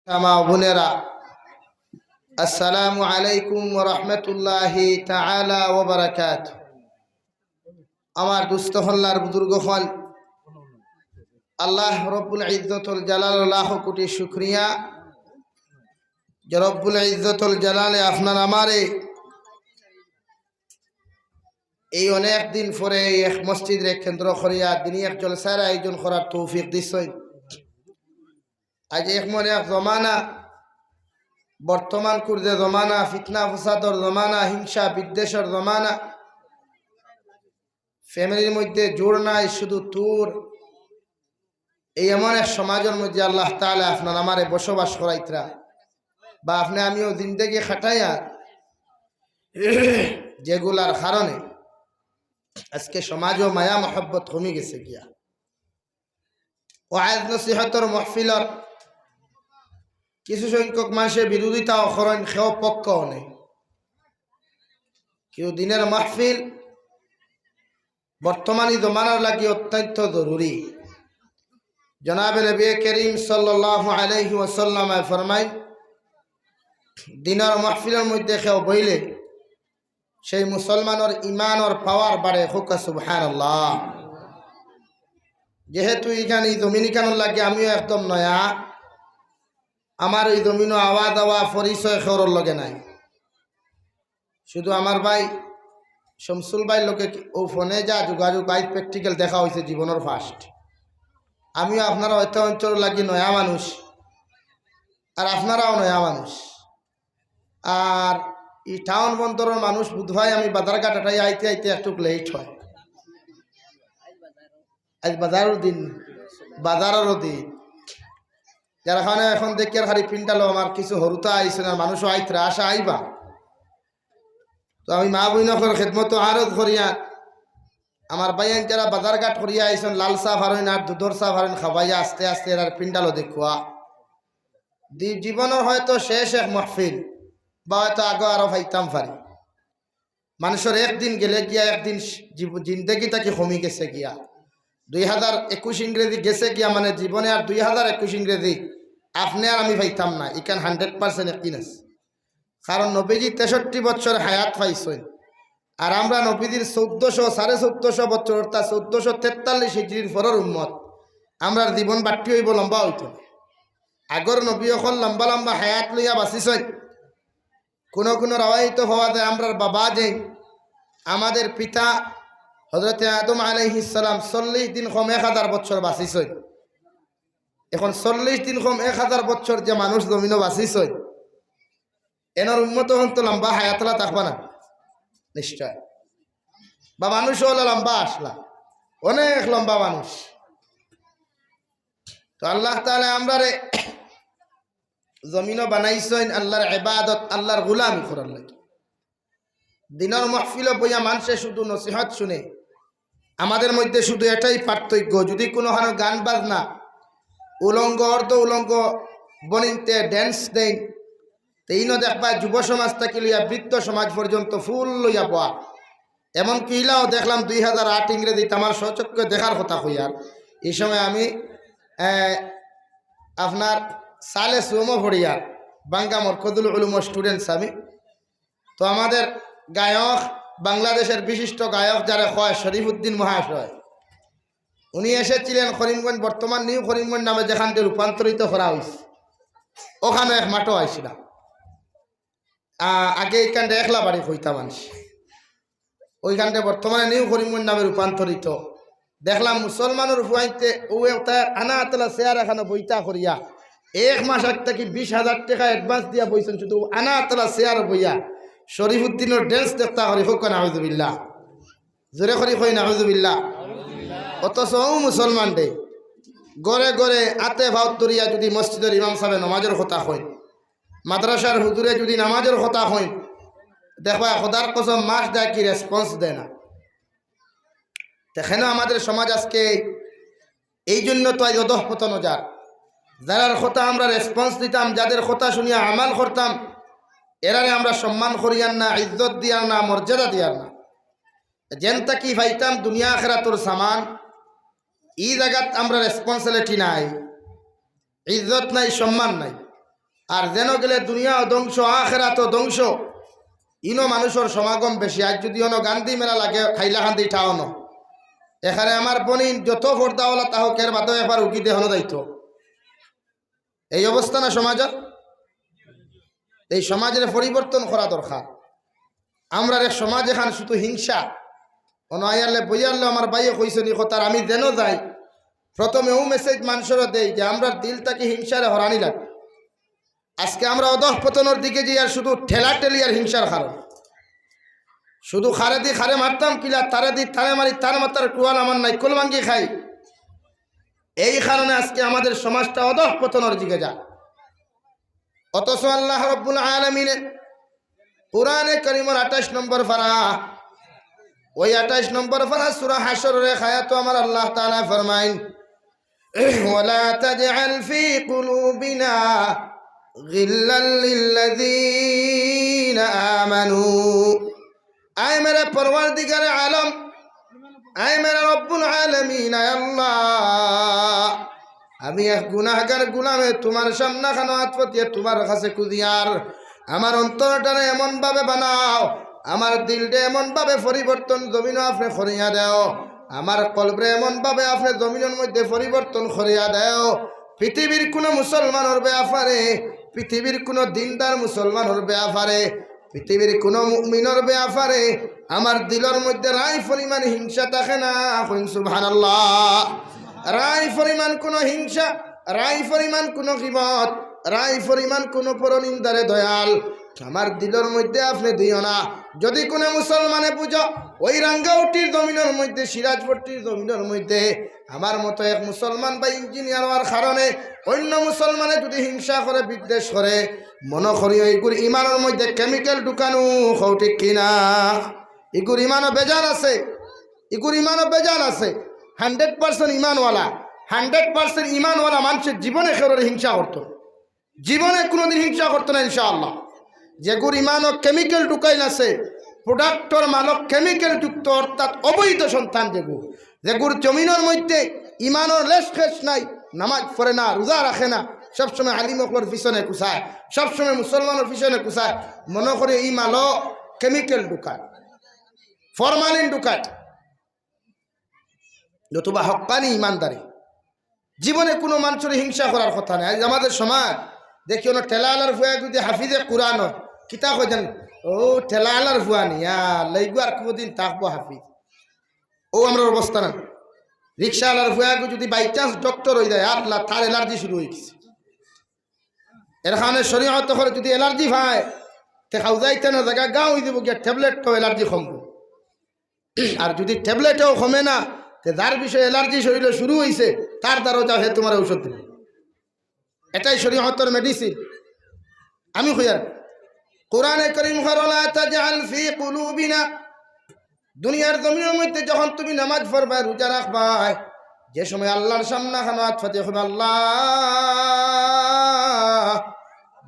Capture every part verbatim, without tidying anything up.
মা ও বোনেরা, আসসালামু আলাইকুম ওয়া রাহমাতুল্লাহি তাআলা ওয়া বারাকাতুহু। আমার দুস্ত হল্লার বুজুর্গ হল, আল্লাহ রব্বুল ইজ্জতুল জালাল লাখো কোটি শুকরিয়া যে রব্বুল ইজ্জতুল জালালে আপনার আমারে এই অনেক দিন পরে এই এক মসজিদরে কেন্দ্র করিয়া দিনী এক জলসার আয়োজন করার তৌফিক দিছইন। আজ এক মনে এক জমানা, বর্তমান কুর যে জমানা, ফিতনা ফসাদর জমানা, হিংসা বিদ্বেষর জমানা, ফ্যামিলির মধ্যে জোর নাই, শুধু তুর। এই এমন এক সমাজর মধ্যে আল্লাহ তাআলা আপনার আমারে বসবাস করাইতরা, বা আপনে আমিও জিন্দেগি খাটাইয়া যেগুলার কারণে আজকে সমাজও মায়া মহব্বত কমি গেছে গিয়া। ওয়াজ নসিহতর মাহফিলর কিছু সংখ্যক মানুষে বিরোধিতাও করইন, কেউ পক্ষও নেই। কিন্তু দিনের মাহফিল বর্তমানী জমানার লাগি অত্যন্ত জরুরি। জনাবে নবী করিম সাল্লাল্লাহু আলাইহি ওয়াসাল্লাম ফরমাইন, দিনের মাহফিলর মধ্যে কেউ বইলে সেই মুসলমানর ইমানর পাওয়ার বাড়ে। কউক্কা সুবহানাল্লাহ। যেহেতু ইখান, এই জমিন ইখানর লাগি আমিও একদম নয়া, আমার ওই জমিনও আওয়া দাওয়া পরিচয় কেউরর লগে নাই। শুধু আমার ভাই শমসুল ভাইর লগে কি-, ও ফোনে যা যোগাযোগ, আইজ প্র্যাকটিক্যাল দেখা হইছে জীবনর ফার্স্ট। আমিও আপনারা হয়তো অঞ্চল লাগি নয়া মানুষ, আর আপনারাও নয়া মানুষ। আর এই টাউন বন্দরর মানুষ বুধ ভাই আমি বাজারঘাট আটাই আইতে আইতে একটু লেট হয়। আজ বাজারর দিন, বাজারর দিন, যার কারণে এখন দেখি আর খালি পিন্ডালো আমার কিছু হরুতা আইছে না, মানুষও আইতরা আশা আইবা। তো আমি মা বইনকর খেদমত আরজ করিয়া আমার ভাইয়ান যারা বাজারঘাট করিয়া আইছন, লাল চা ফারইন আর দুধর চা ফারইন খাবাইয়া আস্তে আস্তে এরার পিন্ডালো দেখুয়া। দি-, জীবনর হয়তো শেষ এক মাহফিল, বা হয়তো আগে আরো পাইতাম পারি। মানুষর একদিন গেলে গিয়া একদিন জীব-, জিন্দেগি থাকি কমি গেছে গিয়া। দুই হাজার একুশ ইংরেজি গেছে গিয়া, মানে জীবনে আর দুই হাজার একুশ ইংরেজি আপনে আর আমি পাইতাম না, ইখান হান্ড্রেড পার্সেন্ট একদিন আছে। কারণ নবীজি তেষট্টি বছর হায়াত পাইছইন, আর আমরা নবীজির চৌদ্দশো, সাড়ে চৌদ্দশো বছর, অর্থাৎ চৌদ্দশো তেতাল্লিশ হিজরির পরর উম্মত। আমরার জীবন বাট্টি হইব, লম্বা হইতো না। আগর নবী অকল লম্বা লম্বা হায়াত লইয়া বাঁচিছইন। কোনো কোনো রাওয়াইতো পাওয়া যায়, আমরার বাবা যে আমাদের পিতা হযরতে আদম আলাইহিস সালাম চল্লিশ দিন কম এক হাজার বছর বাঁচিছইন। এখন চল্লিশ দিন কম এক হাজার বছর যে মানুষ জমিনো বাঁচিছইন, এনর উম্মত হন তো লম্বা হায়াতলা থাকবা না নিশ্চয়, বা মানুষ হলো লম্বা আসলা, অনেক লম্বা মানুষ। তো আল্লাহ তাআলা আমরারে জমিনো বানাইছইন আল্লাহর ইবাদত, আল্লাহর গোলামি করার লাগি। দিনর মাহফিলো বইয়া মানষে শুধু নসিহত শুনে। আমাদের মধ্যে শুধু এটাই পার্থক্য, যদি কোনো হানো গান বাজনা, উলঙ্গ অর্ধ উলঙ্গ বনিন্তে ড্যান্স দেইন, তে ইনো দেখবা যুব সমাজ থাকি লইয়া বৃদ্ধ সমাজ পর্যন্ত ফুল লইয়া বওয়া। এমনকি ইলাও দেখলাম দুই হাজার আট ইংরেজিত, আমার স্বচক্ষে দেখার কথা কইয়ার। এই সময় আমি, আহ, আপনার সালে সুমো পড়িয়ার, বাঙ্গা মরকজুল উলুমর স্টুডেন্টস আমি। তো আমাদের গায়ক, বাংলাদেশের বিশিষ্ট গায়ক যারে কয় শরীফুদ্দিন মহাশয়, উনি এসেছিলেন করিমগঞ্জ, বর্তমান নিউ করিমগঞ্জ নামে যেখানকে রূপান্তরিত করা হয়েছে, ওখানে এক মাঠও আইছিলাম। আ-, আগে এইখানটা একলা বাড়ি কইতা মানুষ, ওইখানটা বর্তমানে নিউ করিমগঞ্জ নামে রূপান্তরিত। দেখলাম মুসলমানর ফুয়াইন্তে ও একটা আনা আতলা চেয়ার এখানো বইতা করিয়া এক মাস আগ থাকি বিশ হাজার টেকা অ্যাডভান্স দিয়া বইছইন, শুধু আনা আতলা চেয়ার বইয়া শরীফুদ্দিনর ড্যান্স দেখতা করি। কউক্কা নাউজুবিল্লাহ, জোরে করি কই নাউজুবিল্লাহ। অথচ ও মুসলমান রে, ঘরে ঘরে আতে ফাও ধরিয়া যদি মসজিদর ইমাম সাবে নমাজর কথা কইন, মাদ্রাসার হুজুরে যদি নামাজর কথা কইন, দেখবা খোদার কসম মাস যায় কি রেসপন্স দেয় না। তে কেন আমাদের সমাজ আজকে এই জন্য তো আজ অধঃপতন যার। যারার কথা আমরা রেসপন্স দিতাম, যাদের কথা শুনিয়া আমাল করতাম, এরারে আমরা সম্মান করিয়ার না, ইজ্জত দিয়ার না, মর্যাদা দিয়ার না। যেন থাকি পাইতাম দুনিয়া আখেরাতর সামান, ই জাগাত আমরা রেসপন্সিবিলিটি নাই, ইজ্জত নাই, সম্মান নাই। আর যেন গেলে দুনিয়াও ধ্বংস, আখেরাতও ধ্বংস। ইনো মানুষর সমাগম বেশি। আইজ যুদি অনো গান্ধী মেলা লাগে, হাইলাকান্দি টাউনো, এখানে আমার বইন যত পর্দাওয়ালা তা হোক, এর বাদেও একবার উকি দেখানো যাইতো। এই অবস্থা না সমাজর? এই সমাজরে পরিবর্তন করা দরকার। আমরার এক সমাজ এখান শুধু হিংসা। অনো আইয়ারলে বইয়ারলে আমার ভাইয়ে কইছনি কথার, আমি যেন যাই, প্রথমে অউ message মানষরে দেই যে আমরার দিল থাকি হিংসারে হরানি লাগবো। আজকে আমরা অধঃপতনর দিকে যাই আর শুধু ঠেলাঠেলি আর হিংসার কারণ। শুধু খারে দি খারে মারতাম কিলা, তারে দি তারে মারি, তার মাথার টুয়াল আমার নাইকল ভাঙ্গি খাই। এই কারণে আজকে আমাদের সমাজটা অধঃপতনর দিকে যায়। অথচ আল্লাহ রব্বুল আলামিনে কোরআনে করিমর আঠাইশ নম্বর পারা, ওই আঠাইশ নম্বর পারা সূরা হাশরর এক আয়াতো আমার আল্লাহ তাআলা ফরমাইন, "ওয়ালা তাজআল ফি কুলুবিনা গিল্লাল লিল্লাযীনা আমানু।" আয় মেরে পরওয়ারদিগারে আলম, আয় মেরে রব্বুল আলামিন, আয় আল্লাহ, আমি এক গুনাহগার গুলামে তুমার সামনাখানো আত পাতিয়া তুমার কাছে খুজিয়ার, আমার অন্তরটারে এমন ভাবে বানাও, আমার দিলটা এমন ভাবে পরিবর্তন জমিনো আপনে করিয়া দেও, আমার কলবরে এমন ভাবে আপনে জমিনর মধ্যে পরিবর্তন করিয়া দেও, পৃথিবীর কুনু মুসলমানর ব্যাপারে, পৃথিবীর কুনু দিনদার মুসলমানর ব্যাপারে, পৃথিবীর কুনু মুমিনর ব্যাপারে আমার দিলর মধ্যে রাই পরিমাণ হিংসা থাকে না। কইন সুবহানাল্লাহ। রাই পরিমাণ কুনু হিংসা, রাই পরিমাণ কুনু গীবত, রাই পরিমাণ কুনু পরনিন্দারে দয়াল আমার দিলর মধ্যে আপনে দিও না। যুদি কুনু মুসলমানে বুঝো, ওই রাঙ্গাউটির জমিনর মধ্যে, সিরাজপট্টির জমিনর মধ্যে আমার মতো এক মুসলমান বা ইঞ্জিনিয়ার অওয়ার কারণে অইন্য মুসলমানে যুদি হিংসা করে, বিদ্বেষ করে, মনো করিও ইগুর ইমানর মধ্যে chemical ঢুকানো, কও ঠিক কিনা? ইগুর ইমানো ভেজাল আছে, ইগুর ইমানো ভেজাল আছে। Hundred percent ইমানওয়ালা, hundred percent ইমানওয়ালা মানষে জীবনে কেউররে হিংসা করতো না। জীবনে কুনুদিন হিংসা করতো না ইনশাআল্লাহ। যেগুর ইমানো chemical ঢুকাইল আছে, productর মালো chemical যুক্ত, অর্থাৎ অবৈধ সন্তান যেগু, যেগুর জমিনর মধ্যে ইমানর লেশ খেশ নাই, নামাজ পড়ে না, রোজা রাখে না, সবসময় আলিম অকলর পিছনে কুচায়, সবসময় মুসলমানর পিছনে কুচায়, মনো করিও ই মালো chemical ঢুকায়, formalin ঢুকায়। নতুবা হক্কানি ইমানদারি। জীবনে কুনু মানষরে হিংসা করার কথা নাই। আইজ আমাদের সমাজ দেখিও না, ঠেলাআলার ফুয়া যুদি হাফিজে কুরআন অয়, কিতা কয় জানি, "ও ঠেলাআলার ফুয়া নি, আল্লাহ, ইগু আর কুনুদিন থাকবো হাফিজ।" অউ আমরার অবস্থা না। রিক্সাআলার ফুয়া যুদি by chance doctor অই যায়, আল্লাহ, তার allergy শুরু অই গেছে। এর কারণে শরীয়ত করে যুদি allergy পায়, তে খাওয়া যাইতো না, জাগা গাও অই যাইবো গিয়া, tablet তো allergy কমবো। আর যুদি tabletও কমে না, তে যার বিষয়ে allergy শরীলো শুরু অইছে, তার দ্বারাও যাও, হে তুমারে ঔষধ দিবো। এটাই শরীয়তর medicine। আমি কইয়ার, কোরআনে করিম কয়, "ওয়ালা তাজআল ফি কুলুবিনা।" দুনিয়ার জমিনর মধ্যে যখন তুমি নামাজ পড়বায়, রোজা রাখবায়, যে সময় আল্লাহর সামনাখানো আত পাতিয়া কইবায়, "আল্লাহ,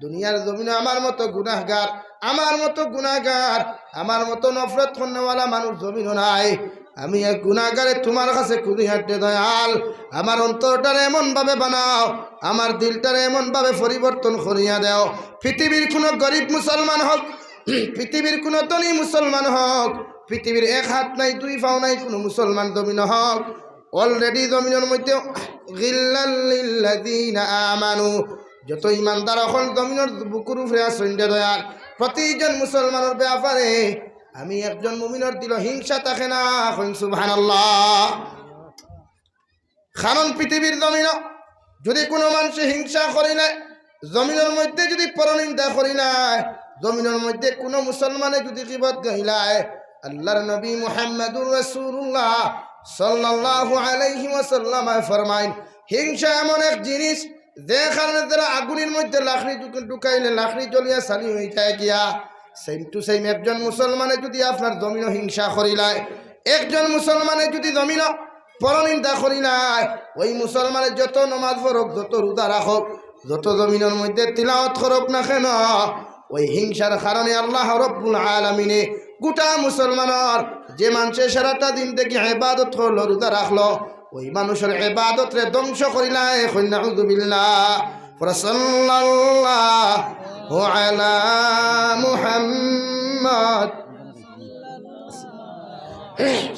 দুনিয়ার জমিনো আমার মতো গুনাহগার, আমার মতো গুনাহগার, আমার মতো নফরত করনেওয়ালা মানুষ জমিনো নাই। আমি এক গুনাহগারে তুমার কাছে কুদিয়ার রে দয়াল, আমার অন্তরটারে এমন ভাবে বানাও, আমার দিলটারে এমন ভাবে পরিবর্তন করিয়া দেও।" পৃথিবীর কুনু গরিব মুসলমান হোক, পৃথিবীর কুনু ধনী মুসলমান হোক, পৃথিবীর এক হাত নাই, দুই পাও নাই কুনু মুসলমান জমিনো হোক, already জমিনর মধ্যে গিল্লাল লিল্লাযীনা আমানু, যত ইমানদার অকল জমিনর বুকুর উপরে আছইন রে দয়াল, প্রতিজন মুসলমানর ব্যাপারে আমি একজন মুমিনর দিলো হিংসা থাকে না। কইন সুবহানাল্লাহ। কারণ পৃথিবীর জমিনো যুদি কুনু মানষে হিংসা করিলায়, জমিনর মধ্যে যুদি পরনিন্দা করিলায়, জমিনর মধ্যে কুনু মুসলমানে যুদি গীবত গাইলায়, আল্লাহর নবী মুহাম্মাদুর রাসূলুল্লাহ সাল্লাল্লাহু আলাইহি ওয়াসাল্লামে ফরমাইন, হিংসা এমন এক জিনিস, যে কারণে যারা আগুনের মধ্যে লাকড়ি ঢুক-, ঢুকাইলে লাকড়ি জ্বলিয়া ছালি অই যায় গিয়া, same to same একজন মুসলমানে যুদি আপনার জমিনো হিংসা করিলায়, একজন মুসলমানে যুদি জমিনো পরনিন্দা করিলায়, ওই মুসলমানে যত নমাজ পড়ুক, যত রোজা রাখুক, যত জমিনর মধ্যে তিলাওয়াত করুক না কেন, ওই হিংসার কারণে আল্লাহ রব্বুল আলামিনে গোটা মুসলমানর, যে মানষে সারাটা দিন থাকি ইবাদত করলো, রোজা রাখলো, ওই মানুষর ইবাদতরে ধ্বংস করিলায়। কইন নাউজুবিল্লাহ। পড়া সাল্লাল্লাহু وعلى محمد।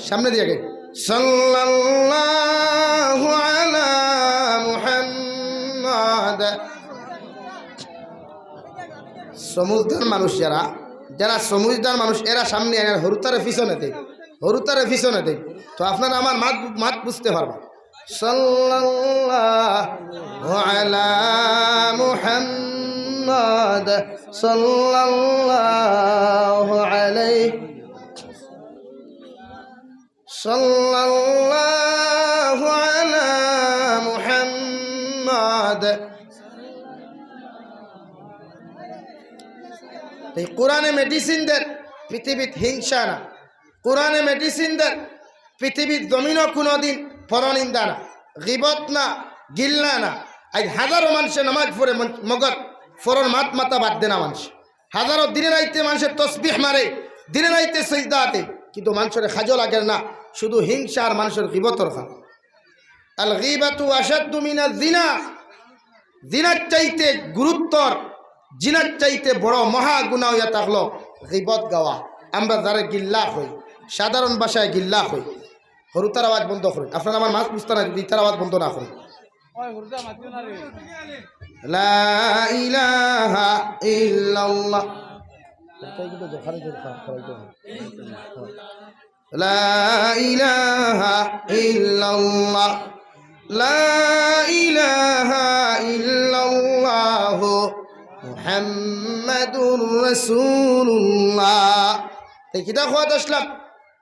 সামনে দিয়া গে। صلى الله على محمد। সমুজদার মানুষ যারা, যারা সমুজদার মানুষ, এরা সামনে আইন, আর হুরুতারে পিছনে দেই, হুরুতারে পিছনে দেই। তো আপনারা আমার মাত, মাত বুঝতে পারবা। صلى الله على محمد، صلى الله عليه، صلى الله على محمد। এই কোরআনে মেডিসিন দের, পৃথিবীত হিংসা না। কোরআনে মেডিসিন দের, পৃথিবীর জমিনও কোনোদিন পরনিন্দা না, গিবত না, গিল্লা না। আজ হাজারো মানুষে নামাজ পড়ে মন-, মগর পরর মাত মাতা বাদ দেনা মানুষ। হাজারো দিনে রাইতে মানুষের তসবিহ মারে, দিনে রাইতে সিজদাতে, কিন্তু মানুষের খাজো লাগে না, শুধু হিংসা আর মানুষের গিবতর খান। الغيبة أشد من الزنا। জিনার চাইতে গুরুত্বর, জিনার চাইতে বড় মহা গুনাহ অইয়া থাকলো গিবত গাওয়া। আমরা যারে গিল্লা কই, সাধারণ ভাষায় গিল্লা কই। হুরুতার আওয়াজ বন্ধ করুন, আপনারা আমার মাত বুঝতা না যদি ইতার আওয়াজ বন্ধ না করুন। لا إله إلا الله। لا إله إلا الله، لا إله إلا الله، محمد رسول الله। এই কিতা কওয়াত আসলাম?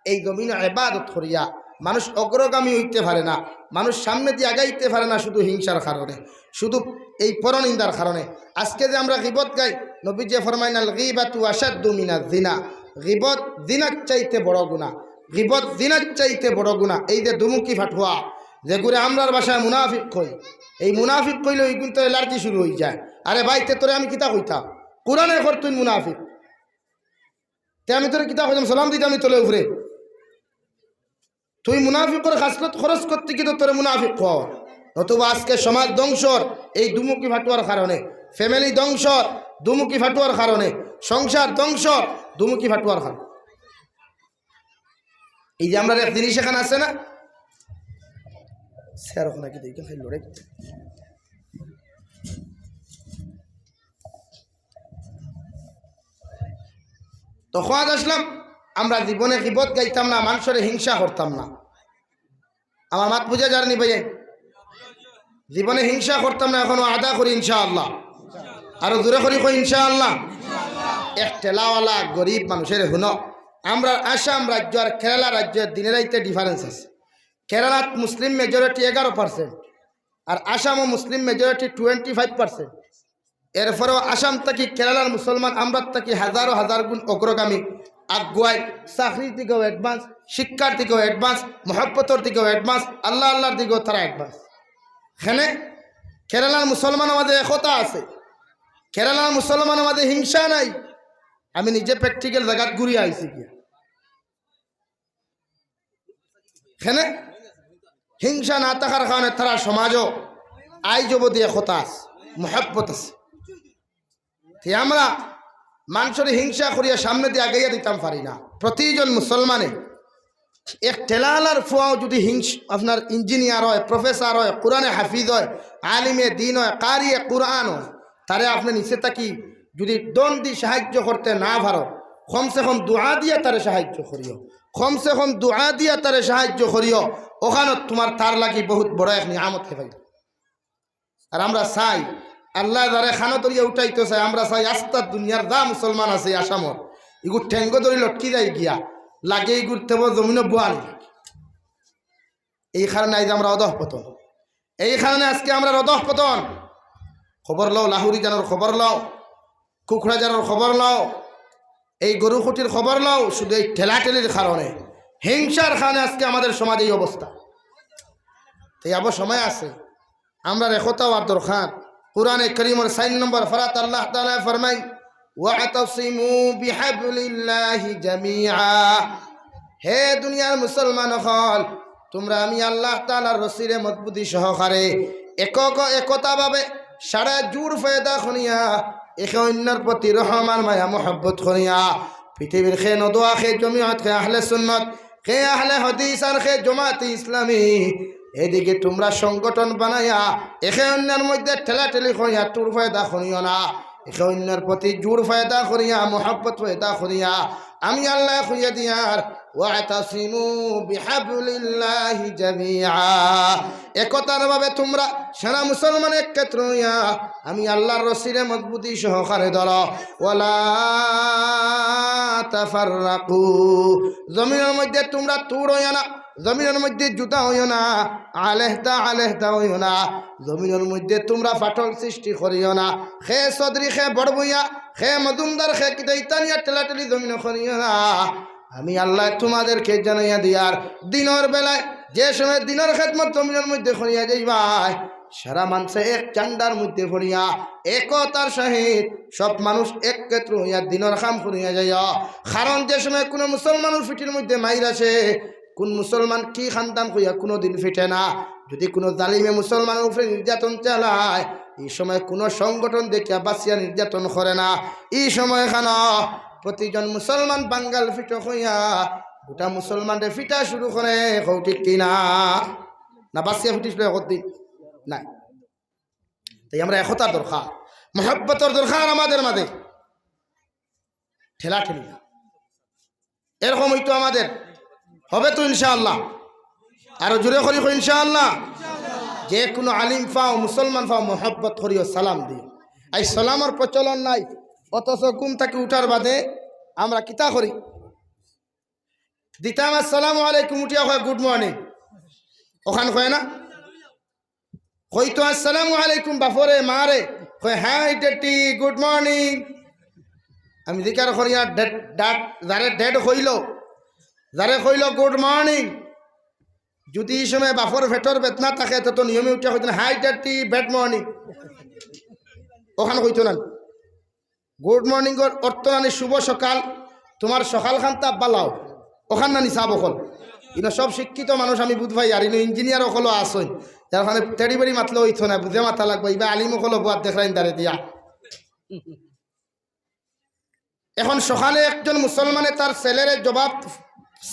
এই জমিনে ইবাদত করিয়া মানুষ অগ্রগামী অইতে পারে না, মানুষ সামনে দিয়া আগাইতে পারে না শুধু হিংসার কারণে, শুধু এই পরনিন্দার কারণে। আজকে যে আমরা গিবত গাই, নবীজি ফরমাইন, الغيبة أشد من الزنا। গিবত জিনার চাইতে বড় গুনাহ, গিবত জিনার চাইতে বড় গুনাহ। এই যে দুমুখী ফাটুয়া, যেগুরে আমরার ভাষায় মুনাফিক কই, এই মুনাফিক কইলে ওইগুন তো অ্যালার্জি শুরু অই যায়। আরে ভাই, তে তোরে আমি কিতা কইতাম? কোরআনে কর তুই মুনাফিক। তে আমি তোরে কিতা কইতাম? সালাম দিতাম নি তোলে উপরে। তুই মুনাফিকর খাসলত খরচ করতে কি তো তোরে মুনাফিক কর? নতুবা আজকে সমাজ ধ্বংসর এই দুমুখী ফাটুয়ার কারণে, ফ্যামিলি ধ্বংসর দুমুখী ফাটুয়ার কারণে, সংসার ধ্বংসর দুমুখী ফাটুয়ার কারণে। এই যে আমরা এক জিনিস এখানে আছে না, স্যার ওখানে কি দেখে খাই লড়াই। তো কওয়াত আসলাম, আমরা জীবনে গিবত গাইতাম না, মানুষরে হিংসা করতাম না। আমার মাত বুঝা যার নি ভাই? জীবনে হিংসা করতাম না, এখন ওয়াদা করি ইনশাআল্লাহ। আরো জোরে করি কই ইনশাআল্লাহ। এক ঠেলাওয়ালা গরিব মানুষরে হুনো, আমরা আসাম রাজ্য আর কেরালা রাজ্যর দিনে রাইতে ডিফারেন্স আছে। কেরালাত মুসলিম মেজরিটি এগারো পার্সেন্ট, আর আসামও মুসলিম মেজরিটি টোয়েন্টি ফাইভ পার্সেন্ট। এরপরেও আসাম থাকি কেরালার মুসলমান আমরার থাকি হাজারো হাজার গুণ অগ্রগামী, আগুয়াই, চাকরির দিকেও অ্যাডভান্স, শিক্ষার দিকেও অ্যাডভান্স, মহব্বতর দিকেও অ্যাডভান্স, আল্লাহ আল্লাহর দিকেও তারা অ্যাডভান্স। এখানে কেরালার মুসলমানর মাঝে একতা আছে, কেরালার মুসলমানর মাঝে হিংসা নাই। আমি নিজে প্র্যাকটিক্যাল জাগাত ঘুরি আইছি গিয়া। এখানে হিংসা না থাকার কারণে তারা সমাজও আইজ অবধি একতা আছে, মহব্বত আছে। তে আমরা মানুষরে হিংসা করিয়া সামনে দিয়া আগাইয়া দিতাম পারি না। প্রতিজন মুসলমানে এক ঠেলাওয়ালার ফুয়াও যদি হিংস-, আপনার ইঞ্জিনিয়ার হয়, প্রফেসর হয়, কোরআনে হাফিজ হয়, আলিমে দিন হয়, কারিয়ে কোরআন হয়, তারে আপনে নিচে থাকি যদি ধন দি সাহায্য করতে না পারো, কমসে কম দোয়া দিয়া তারে সাহায্য করিও, কমসে কম দোয়া দিয়া তারে সাহায্য করিও। ওখানো তুমার তার লাগি বহুত বড় এক নিয়ামত হেবাই। আর আমরা চাই, আল্লায় যারে খানো ধরিয়া উঠাইতো চায়, আমরা চাই আস্তা দুনিয়ার যা মুসলমান আছে আসামর, ইগু ঠেঙ্গো ধরি লটকি যায় গিয়া, লাগে ইগুর তেবো জমিনো বুয়ানি লাগে। এই কারণে আইজ আমরা অধঃপতন, এই কারণে আজকে আমরার অধঃপতন। খবর লও, লাহুরি জানোর খবর লও, কুকড়াঝাড়র খবর লও, এই গরু খুটির খবর লও, শুধু এই ঠেলাঠেলির কারণে, হিংসার কারণে আজকে আমাদের সমাজে এই অবস্থা। তাই আবার সময় আছে, আমরার একতা অওয়ার দরকার। কোরআনে করিমর চাইর নম্বর ফারাত আল্লাহ তাআলায় ফরমাইন, "ওয়াতাসিমু বিহাবলিল্লাহি জামিআ।" হে দুনিয়ার মুসলমান অকল, তুমরা আমি আল্লাহ তাআলার রশিরে মজবুতি সহকারে একক একতাভাবে সারা জুড় ফয়দা করিয়া একে অইন্যর প্রতি রহম আর মায়া মহব্বত করিয়া, পৃথিবীর কে নদওয়া, কে জমিয়ত, কে আহলে সুন্নত, কে আহলে হাদিস আর কে জমাতে ইসলামী, এদিকে তুমরা সংগঠন বানাইয়া একে অইন্যর মধ্যে ঠেলাঠেলি করিয়া তুড় পয়দা করিও না। একে অইন্যর প্রতি জুড় পয়দা করিয়া, মহব্বত পয়দা করিয়া, আমি আল্লায় কইয়া দিয়ার, "ওয়াতাসিমু বিহাবলিল্লাহি জামিআ।" একতার ভাবে তুমরা সারা মুসলমান এক ক্ষেত্র অইয়া আমি আল্লার রশিরে মজবুতি সহকারে ধরো। "ওয়ালা তাফাররাকু।" জমিনর মধ্যে তুমরা তুড় অইও না, জমিনর মধ্যে জুদা অইও না, আলেহদা আলেহদা অইও না। জমিনর মধ্যে তুমরা ফাটল সৃষ্টি করিও না। কে চৌধুরী, কে বড়ভূঁইয়া, কে মজুমদার, কে কিতা ইতা নিয়া ঠেলাঠেলি জমিনো করিও না। আমি আল্লায় তুমাদেরকে জানাইয়া দিয়ার, দিনর বেলায় যে সময় দিনর খেদমত জমিনর মধ্যে করিয়া যাইবায়, সারা মানষে এক ঝান্ডার মধ্যে পড়িয়া একতার সহিত সব মানুষ এক ক্ষেত্র অইয়া দিনর কাম করিয়া যাইও। কারণ যে সময় কুনু মুসলমানর পিঠির মধ্যে মাইর আসে, কুন মুসলমান কি খান্দান কইয়া কুনুদিন ফিটে না। যুদি কুনু জালিমে মুসলমানর উপরে নির্যাতন চালায়, ই সময় কুনু সংগঠন দেখিয়া বাচিয়া নির্যাতন করে না। ই সময় খানো প্রতিজন মুসলমান বাঙ্গাল ফিটো কইয়া গোটা মুসলমানরে ফিটা শুরু করে, কও ঠিক কি না? না বাচিয়া ফিটিস লয় কতদিন? নাই। তাই আমরা একতার দরকার, মহব্বতর দরকার আমাদের মাঝে, ঠেলাঠেলি না। এরকম অইতো আমাদের, হবে তো ইনশাআল্লাহ। আরো জোরে করি কই ইনশাআল্লাহ। যে কুনু আলিম পাও, মুসলমান পাও, মহব্বত করিও, সালাম দিও। এই সালামর প্রচলন নাই, অথচ ঘুম থাকি উঠার বাদে আমরা কিতা করি? দিতাম আসসালামু আলাইকুম, উঠিয়া কয় গুড মর্নিং, অখান কয় না? কইতো আসসালামু আলাইকুম বাফরে, মারে, কয় হাই ডেডি, গুড মর্নিং। আমি জিকার করিয়া ডেড, ডাক, যারে ডেড কইলো, যারে কইলো গুড মর্নিং, যুদি ই সময় বাফর পেটর বেদনা থাকে, তে তো নিয়মে উঠিয়া কইতো না, হাই ডেডি, ব্যাড মর্নিং, অখান কইতো না। গুড মর্নিংর অর্থ নানি শুভ সকাল, তুমার সকাল খান্তা বালাও, অখান নানি সাব অকল। ইনো সব শিক্ষিত মানুষ আমি বুঝ পাই, আর ইনো ইঞ্জিনিয়ার অকলও আছইন, যার কারণে তেড়ি বেড়ি মাতলে অইতো না, বুঝে মাতা লাগবো। ইবা আলিম অকল অবো আর দেখরাইন দারে দিয়া। এখন সকালে একজন মুসলমানে তার ছেলেরে জবাব,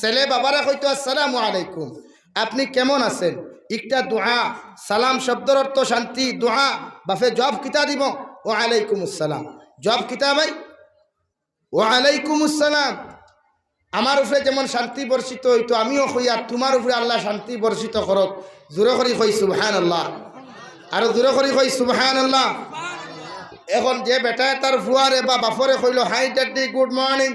ছেলে বাবারে কইতো আসসালামু আলাইকুম, আপনি কেমন আছেন? একটা দোয়া, সালাম শব্দর অর্থ শান্তি, দোয়া, বাফে জবাব কিতা দিব? ওয়া আলাইকুম আসসালাম। জবাব কিতা ভাই? ওয়া আলাইকুম আসসালাম। আমার উপরে যেমন শান্তি বর্ষিত অইতো, আমিও কইয়ার তুমার উপরে আল্লায় শান্তি বর্ষিত করউক। জোরে করি কই সুবহানাল্লাহ। আরো জোরে করি কই সুবহানাল্লাহ। এখন যে বেটায় তার ফুয়ারে বা বাফরে কইলো, হাই ডেডি, গুড মর্নিং,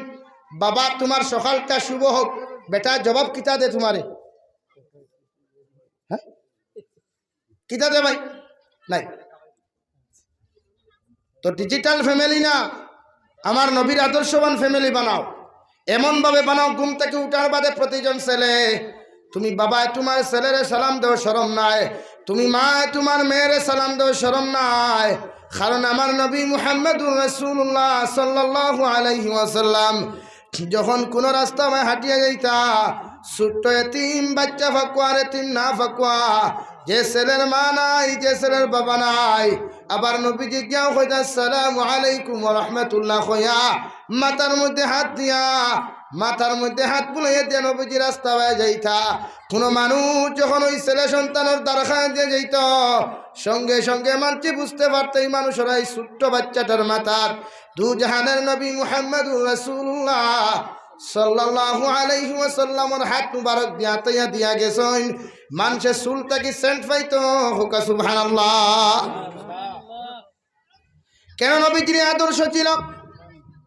বাবা তুমার সকালটা শুভ হোক, বেটায় জবাব কিতা দে তুমারে? হ্যাঁ? কিতা দে ভাই? নাই। তো ডিজিটাল ফ্যামিলি না, আমার নবীর আদর্শবান ফ্যামিলি বানাও, এমন ভাবে বানাও, ঘুম থাকি উঠার বাদে প্রতিজন ছেলে, তুমি বাবায় তুমার ছেলেরে সালাম দেও, শরম নাই? তুমি মায় তুমার মেয়েরে সালাম দেও, শরম নাই? কারণ আমার নবী মুহাম্মাদুর রাসূলুল্লাহ সাল্লাল্লাহু আলাইহি ওয়াসাল্লাম যখন কুনু রাস্তা বায় হাঁটিয়া যাইতা, ছোট্ট এতিম বাইচ্চা ফাকুয়া আর এতিম না ফাকুয়া, যে ছেলের মা নাই, যে ছেলের বাবা নাই, আবার নবীজি গিয়াও কইতা, "আসসালামু আলাইকুম ওয়া রাহমাতুল্লাহ" কইয়া, মাথার মধ্যে হাত দিয়া, মাথার মধ্যে হাত বুলাইয়া দিয়া নবীজি রাস্তা বায় যাইতা। কুনু মানুষ যখন ওই ছেলে সন্তানর দ্বার খান দিয়া যাইতো, সঙ্গে সঙ্গে মানষে বুঝতে পারতো এই মানুষর এই ছোট্ট বাইচ্চাটার মাথাত দু জাহানের নবী মুহাম্মাদুর রাসূলুল্লাহ সাল্লাল্লাহু আলাইহি ওয়াসাল্লামর হাত মুবারক দিয়া আতাইয়া দিয়া গেছইন। মানষে চুল থাকি সেন্ট পাইতো, কউক্কা সুবহানাল্লাহ। কেন নবীজির আদর্শ ছিল?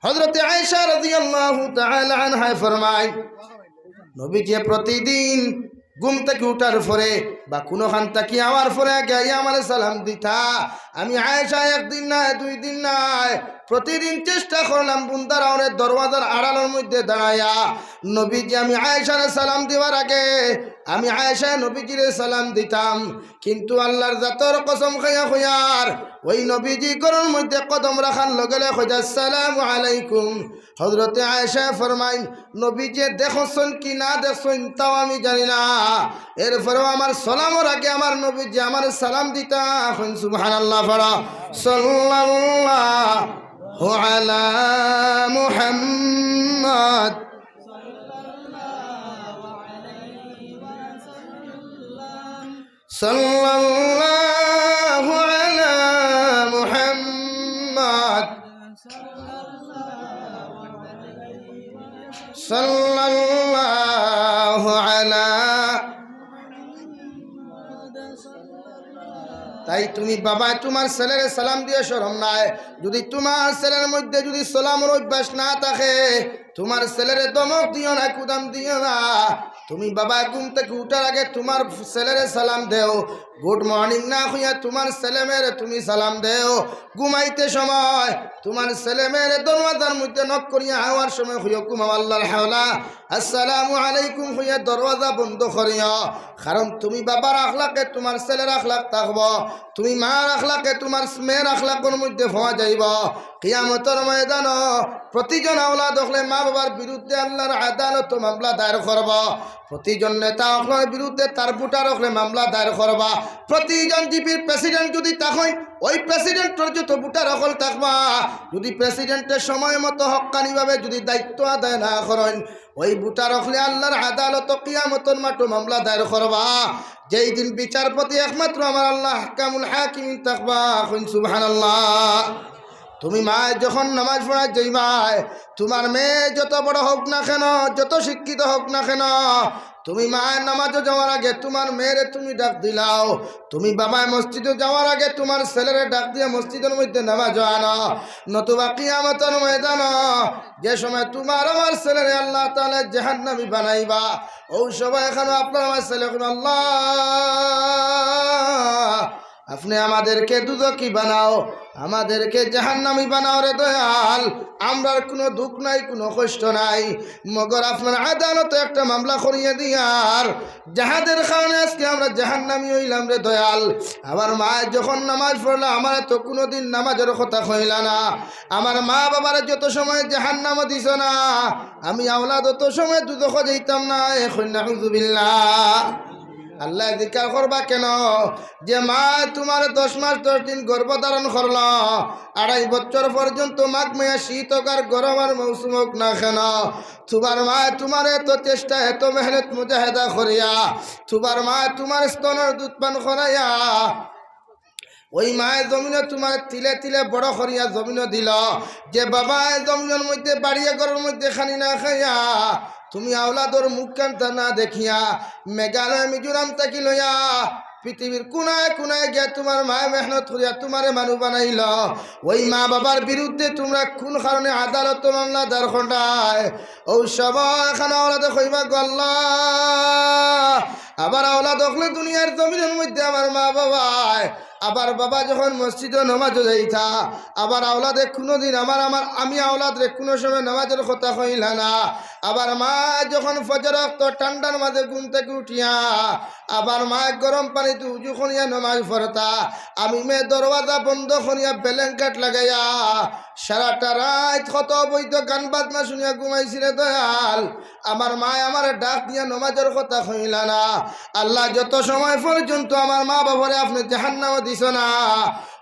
হযরতে আয়েশা রাদিয়াল্লাহু তাআলা আনহায় ফরমায়, নবীজি প্রতিদিন ঘুম থাকি উঠার পরে বা কুনুখান থাকি আওয়ার পরে আগে আইয়া আমারে সালাম দিতা। আমি আয়েশা একদিন নায়, দুই দিন নায়, প্রতিদিন চেষ্টা করলাম বুন্দার আওরে দরওয়াজার আড়ালর মধ্যে দাঁড়াইয়া নবীজি, আমি আয়েশারে সালাম দিবার আগে আমি আয়েশায় নবীজিরে সালাম দিতাম। কিন্তু আল্লাহর জাতর কসম খাইয়া কইয়ার, ওই নবীজি ঘরর মধ্যে কদম রাখার লগে লগে কইতা, "আসসালামু আলাইকুম।" হযরতে আয়েশায় ফরমাইন, "নবীজিয়ে দেখছইন কি না দেখছইন তাও আমি জানি না, এরপরেও আমার সালামর আগে আমার নবীজি আমারে সালাম দিতা।" কইন সুবহানাল্লাহ পড়া, সাল্লাল্লাহু على محمد. صلى الله على محمد. صلى الله على তাই তুমি বাবায় তুমার ছেলেরে সালাম দিয়া শরম নাই? যুদি তুমার ছেলের মধ্যে যুদি সালামর অভ্যাস না থাকে, তুমার ছেলেরে ধমক দিও না, কুদাম দিও না। তুমি বাবায় ঘুম থাকি উঠার আগে তুমার ছেলেরে সালাম দেও, গুড মর্নিং না কইয়া তুমার ছেলে মেয়েরে তুমি সালাম দেও। ঘুমাইতে সময় তুমার ছেলে মেয়েরে দরওয়াজার মধ্যে নক করিয়া আওয়ার সময় কইও, "কুমাও আল্লাহর হাওলা, আসসালামু আলাইকুম" কইয়া দরওয়াজা বন্ধ করিও। কারণ তুমি বাবার আখলাকে তুমার ছেলের আখলাক থাকবো, তুমি মার আখলাকে তুমার মেয়ের আখলাকর মধ্যে পাওয়া যাইবো। কিয়ামতর ময়দানো প্রতিজন আওলাদ অকলে মা বাবার বিরুদ্ধে আল্লাহর আদালতো মামলা দায়ের করবো। প্রতিজন নেতা অকলর বিরুদ্ধে তার ভোটার অকলে মামলা দায়ের করবা। প্রতিজন জিপির প্রেসিডেন্ট যুদি থাকইন, ওই প্রেসিডেন্টর যত ভোটার অকল থাকবা, যুদি প্রেসিডেন্টে সময় মতো হক্কানিভাবে যুদি দায়িত্ব আদায় না করইন, ওই ভোটার অকলে আল্লাহর আদালতো কিয়ামতর মাঠো মামলা দায়ের করবা। যেই দিন বিচারপতি একমাত্র আমার আল্লাহ আহকামুল হাকিমিন থাকবা। কইন সুবহানাল্লাহ। তুমি মায় যখন নামাজ পড়া যাইবায়, তুমার মেয়ে যত বড় হউক না কেন, যত শিক্ষিত হউক না কেন, তুমি মায় নামাজো যাওয়ার আগে তুমার মেয়েরে তুমি ডাক দিলাও। তুমি বাবায় মসজিদো যাওয়ার আগে তুমার ছেলেরে ডাক দিয়া মসজিদর মধ্যে নামাজো আনো। নতুবা কিয়ামতর ময়দানো যে সময় তুমার আমার ছেলেরে আল্লাহ তাআলা জাহান্নামী বানাইবা, ওই সময় এখানো আপনার আমার ছেলে কইবা, "আল্লাহ, আপনে আমাদেরকে দুজখি বানাও, আমাদেরকে জাহান্নামী বানাও রে দয়াল। আমরার কুনু দুখ নাই, কুনু কষ্ট নাই, মগর আপনার আদালতো একটা মামলা করিয়া দিয়ার, যাহাদের কারণে আজকে আমরা জাহান্নামী অইলাম রে দয়াল।" আমার মায় যখন নামাজ পড়লা, আমারে তো কুনুদিন নামাজর কথা কইলা না। আমার মা বাবারে যত সময় জাহান্নামো দিছো না, আমি আওলাদ অত সময় দুজখো যাইতাম না। এ কইন নাউজুবিল্লাহ। আল্লায় জিকার করবা কেন? যে মায় তুমারে দশ মাস দশ দিন গর্ভ ধারণ করলো, আড়াই বছর পর্যন্ত মাঘ মায়া শীত অউক আর গরমর মৌসুম অউক না কেন, তুমার মায় তুমারে এত চেষ্টা, এত মেহনত মুজাহেদা করিয়া, তুমার মায় তুমার স্তনর দুধ পান করাইয়া, ওই মায় জমিনো তুমারে তিলে তিলে বড় করিয়া জমিনো দিলো। যে বাবায় জমিনর মধ্যে বাড়িয়ে ঘরর মধ্যে খানি না খাইয়া তুমি আওলাদর মুখখানতা না দেখিয়া মেঘালয় মিজোরাম থাকি লইয়া পৃথিবীর কোনায় কোনায় গিয়া তুমার মায় মেহনত করিয়া তুমারে মানুষ বানাইলো, ওই মা বাবার বিরুদ্ধে তুমরা কুন কারণে আদালতো মামলা দায়ের কররায়? ওই সময় এখানো আওলাদে কইবা, "গো আল্লাহ, আবার আওলাদ অকলে দুনিয়ার জমিনর মধ্যে আমার মা বাবায়, আবার বাবা যখন মসজিদো নামাজো যাইতা, আবার আওলাদে কুনুদিন আমার, আমার, আমি আওলাদরে কুনু সময় নামাজর কথা কইলা না, আবার মা যখন ফজর অক্ত ঠান্ডার মাঝে ঘুম থাকি উঠিয়া, আবার মায় গরম পানিতে উজু করিয়া নামাজ পড়তা, আমি মেয়ে দরওয়াজা বন্ধ করিয়া blanket লাগাইয়া সারাটা রাইত কত অবৈধ গান বাজনা শুনিয়া ঘুমাইছি রে দয়াল।" আমার মায় আমারে ডাক দিয়া নামাজর কথা কইলা না। আল্লাহ, যত সময় পর্যন্ত আমার মা বাবারে আপনে জাহান্নামো দিছো না,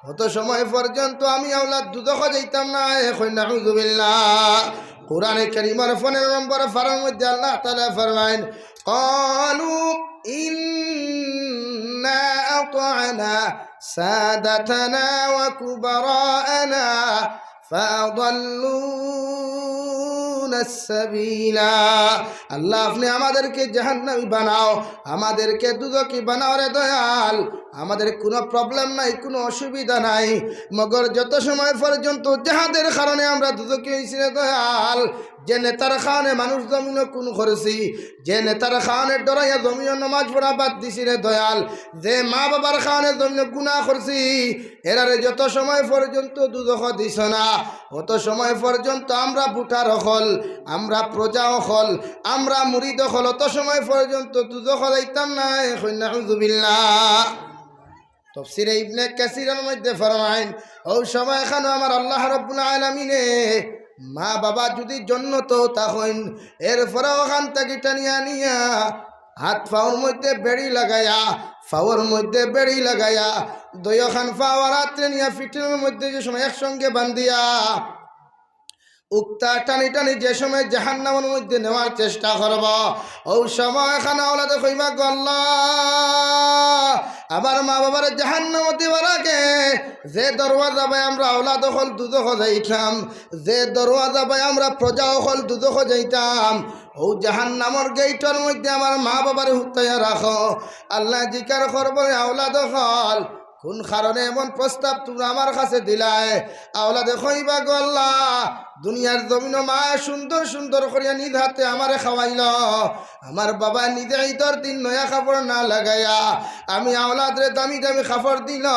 অত সময় পর্যন্ত আমি আওলাদ দুজখো যাইতাম না। এ কইন নাউজুবিল্লাহ। কোরআনে কারীমর পনেরো নম্বর পারার মধ্যে আল্লাহ তাআলা ফরমাইন, "قالوا إنا أطعنا سادتنا وكبراءنا فأضلونا السبيلا।" আল্লাহ, আপনে আমাদেরকে জাহান্নামী বানাও, আমাদেরকে দুজখী বানাও রে দয়াল, আমাদের কুনু problem নাই, কুনু অসুবিধা নাই। মগর যত সময় পর্যন্ত যাহাদের কারণে আমরা দুজখী অইছি রে দয়াল, যে নেতার কারণে মানুষ জমিনো খুন করছি, যে নেতার কারণে ডরাইয়া জমিনো নামাজ পড়া বাদ দিছি রে দয়াল, যে মা বাবার কারণে জমিনো গুনাহ করছি, এরারে যত সময় পর্যন্ত দুজখো দিছো না, অত সময় পর্যন্ত আমরা ভোটার অকল, আমরা প্রজা অকল, আমরা মুরিদ অকল, অত সময় পর্যন্ত দুজখো যাইতাম না। এ কইন নাউজুবিল্লাহ। তফসিরে ইবনে কাসিরর মধ্যে ফরমাইন, অউ সময় এখানো আমার আল্লাহ রাব্বুল আলামিনে মা বাবা যুদি জন্নতো থাকইন, এরপরে অখান থাকি টানিয়া নিয়া হাত পাওর মধ্যে বেড়ি লাগাইয়া, পাওর মধ্যে বেড়ি লাগাইয়া, দুইওখান পাও আর আতরে নিয়া পিঠর মধ্যে যে সময় একসঙ্গে বান্ধিয়া, উক্তা টানি টানি যে সময় জাহান্নামর মধ্যে নেওয়ার চেষ্টা করব, অউ সময় খান আওলাদে কইবা, "গো আল্লাহ, আমার মা বাবারে জাহান্নামো দিবার আগে যে দরওয়াজা বায় আমরা আওলাদ অকল দুজখো যাইতাম, যে দরওয়াজা বায় আমরা প্রজা অকল দুজখো যাইতাম, অউ জাহান্নামর গেইটর মধ্যে আমার মা বাবারে হুতাইয়া রাখো।" আল্লায় জিকার করবো, "আওলাদ অকল, কুন কারণে এমন প্রস্তাব তুমরা আমার কাছে দিলায়?" আওলাদে কইবা, "গো আল্লাহ, দুনিয়ার জমিনো মায় সুন্দর সুন্দর করিয়া নিজ হাতে আমারে খাওয়াইলো, আমার বাবায় নিজে ইদর দিন নয়া কাপড় না লাগাইয়া আমি আওলাদরে দামি দামি কাপড় দিলো,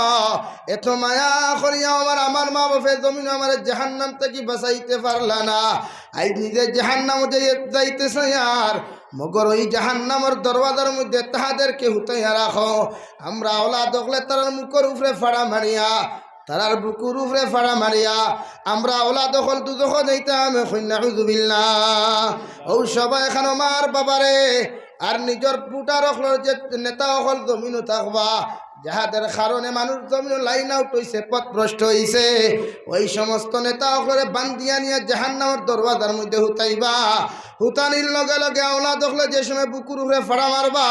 এত মায়া করিয়াও আমার, আমার মা বাপে জমিনো আমারে জাহান্নাম থাকি বাঁচাইতে পারলা না, আইজ নিজে জাহান্নামো যাই-, যাইতে চাইয়ার, মগর অউ জাহান্নামর দরওয়াজার মধ্যে তাহাদেরকে হুতাইয়া রাখো।" আমরা আওলাদ অকলে তারার মুখর উপরে ফাড়া মারিয়া, তারার বুকুর উপরে ফাড়া মারিয়া, আমরা আওলাদ অকল দুজখো যাইতাম, কই নাউজুবিল্লাহ। অউ সময় খান মার বাবারে আর নিজর ভোটার অকলর যে নেতা অকল জমিনো থাকবা, যাহাদের কারণে মানুষ জমিনো লাইন আউট অইছে, পথভ্রষ্ট অইছে, অউ সমস্ত নেতা অকলরে বান্দিয়া নিয়া জাহান্নামর দরওয়াজার মধ্যে হুতাইবা। হুতানির লগে লগে আওলাদ অকলে যে সময় বুকুর উপরে ফাড়া মারবা,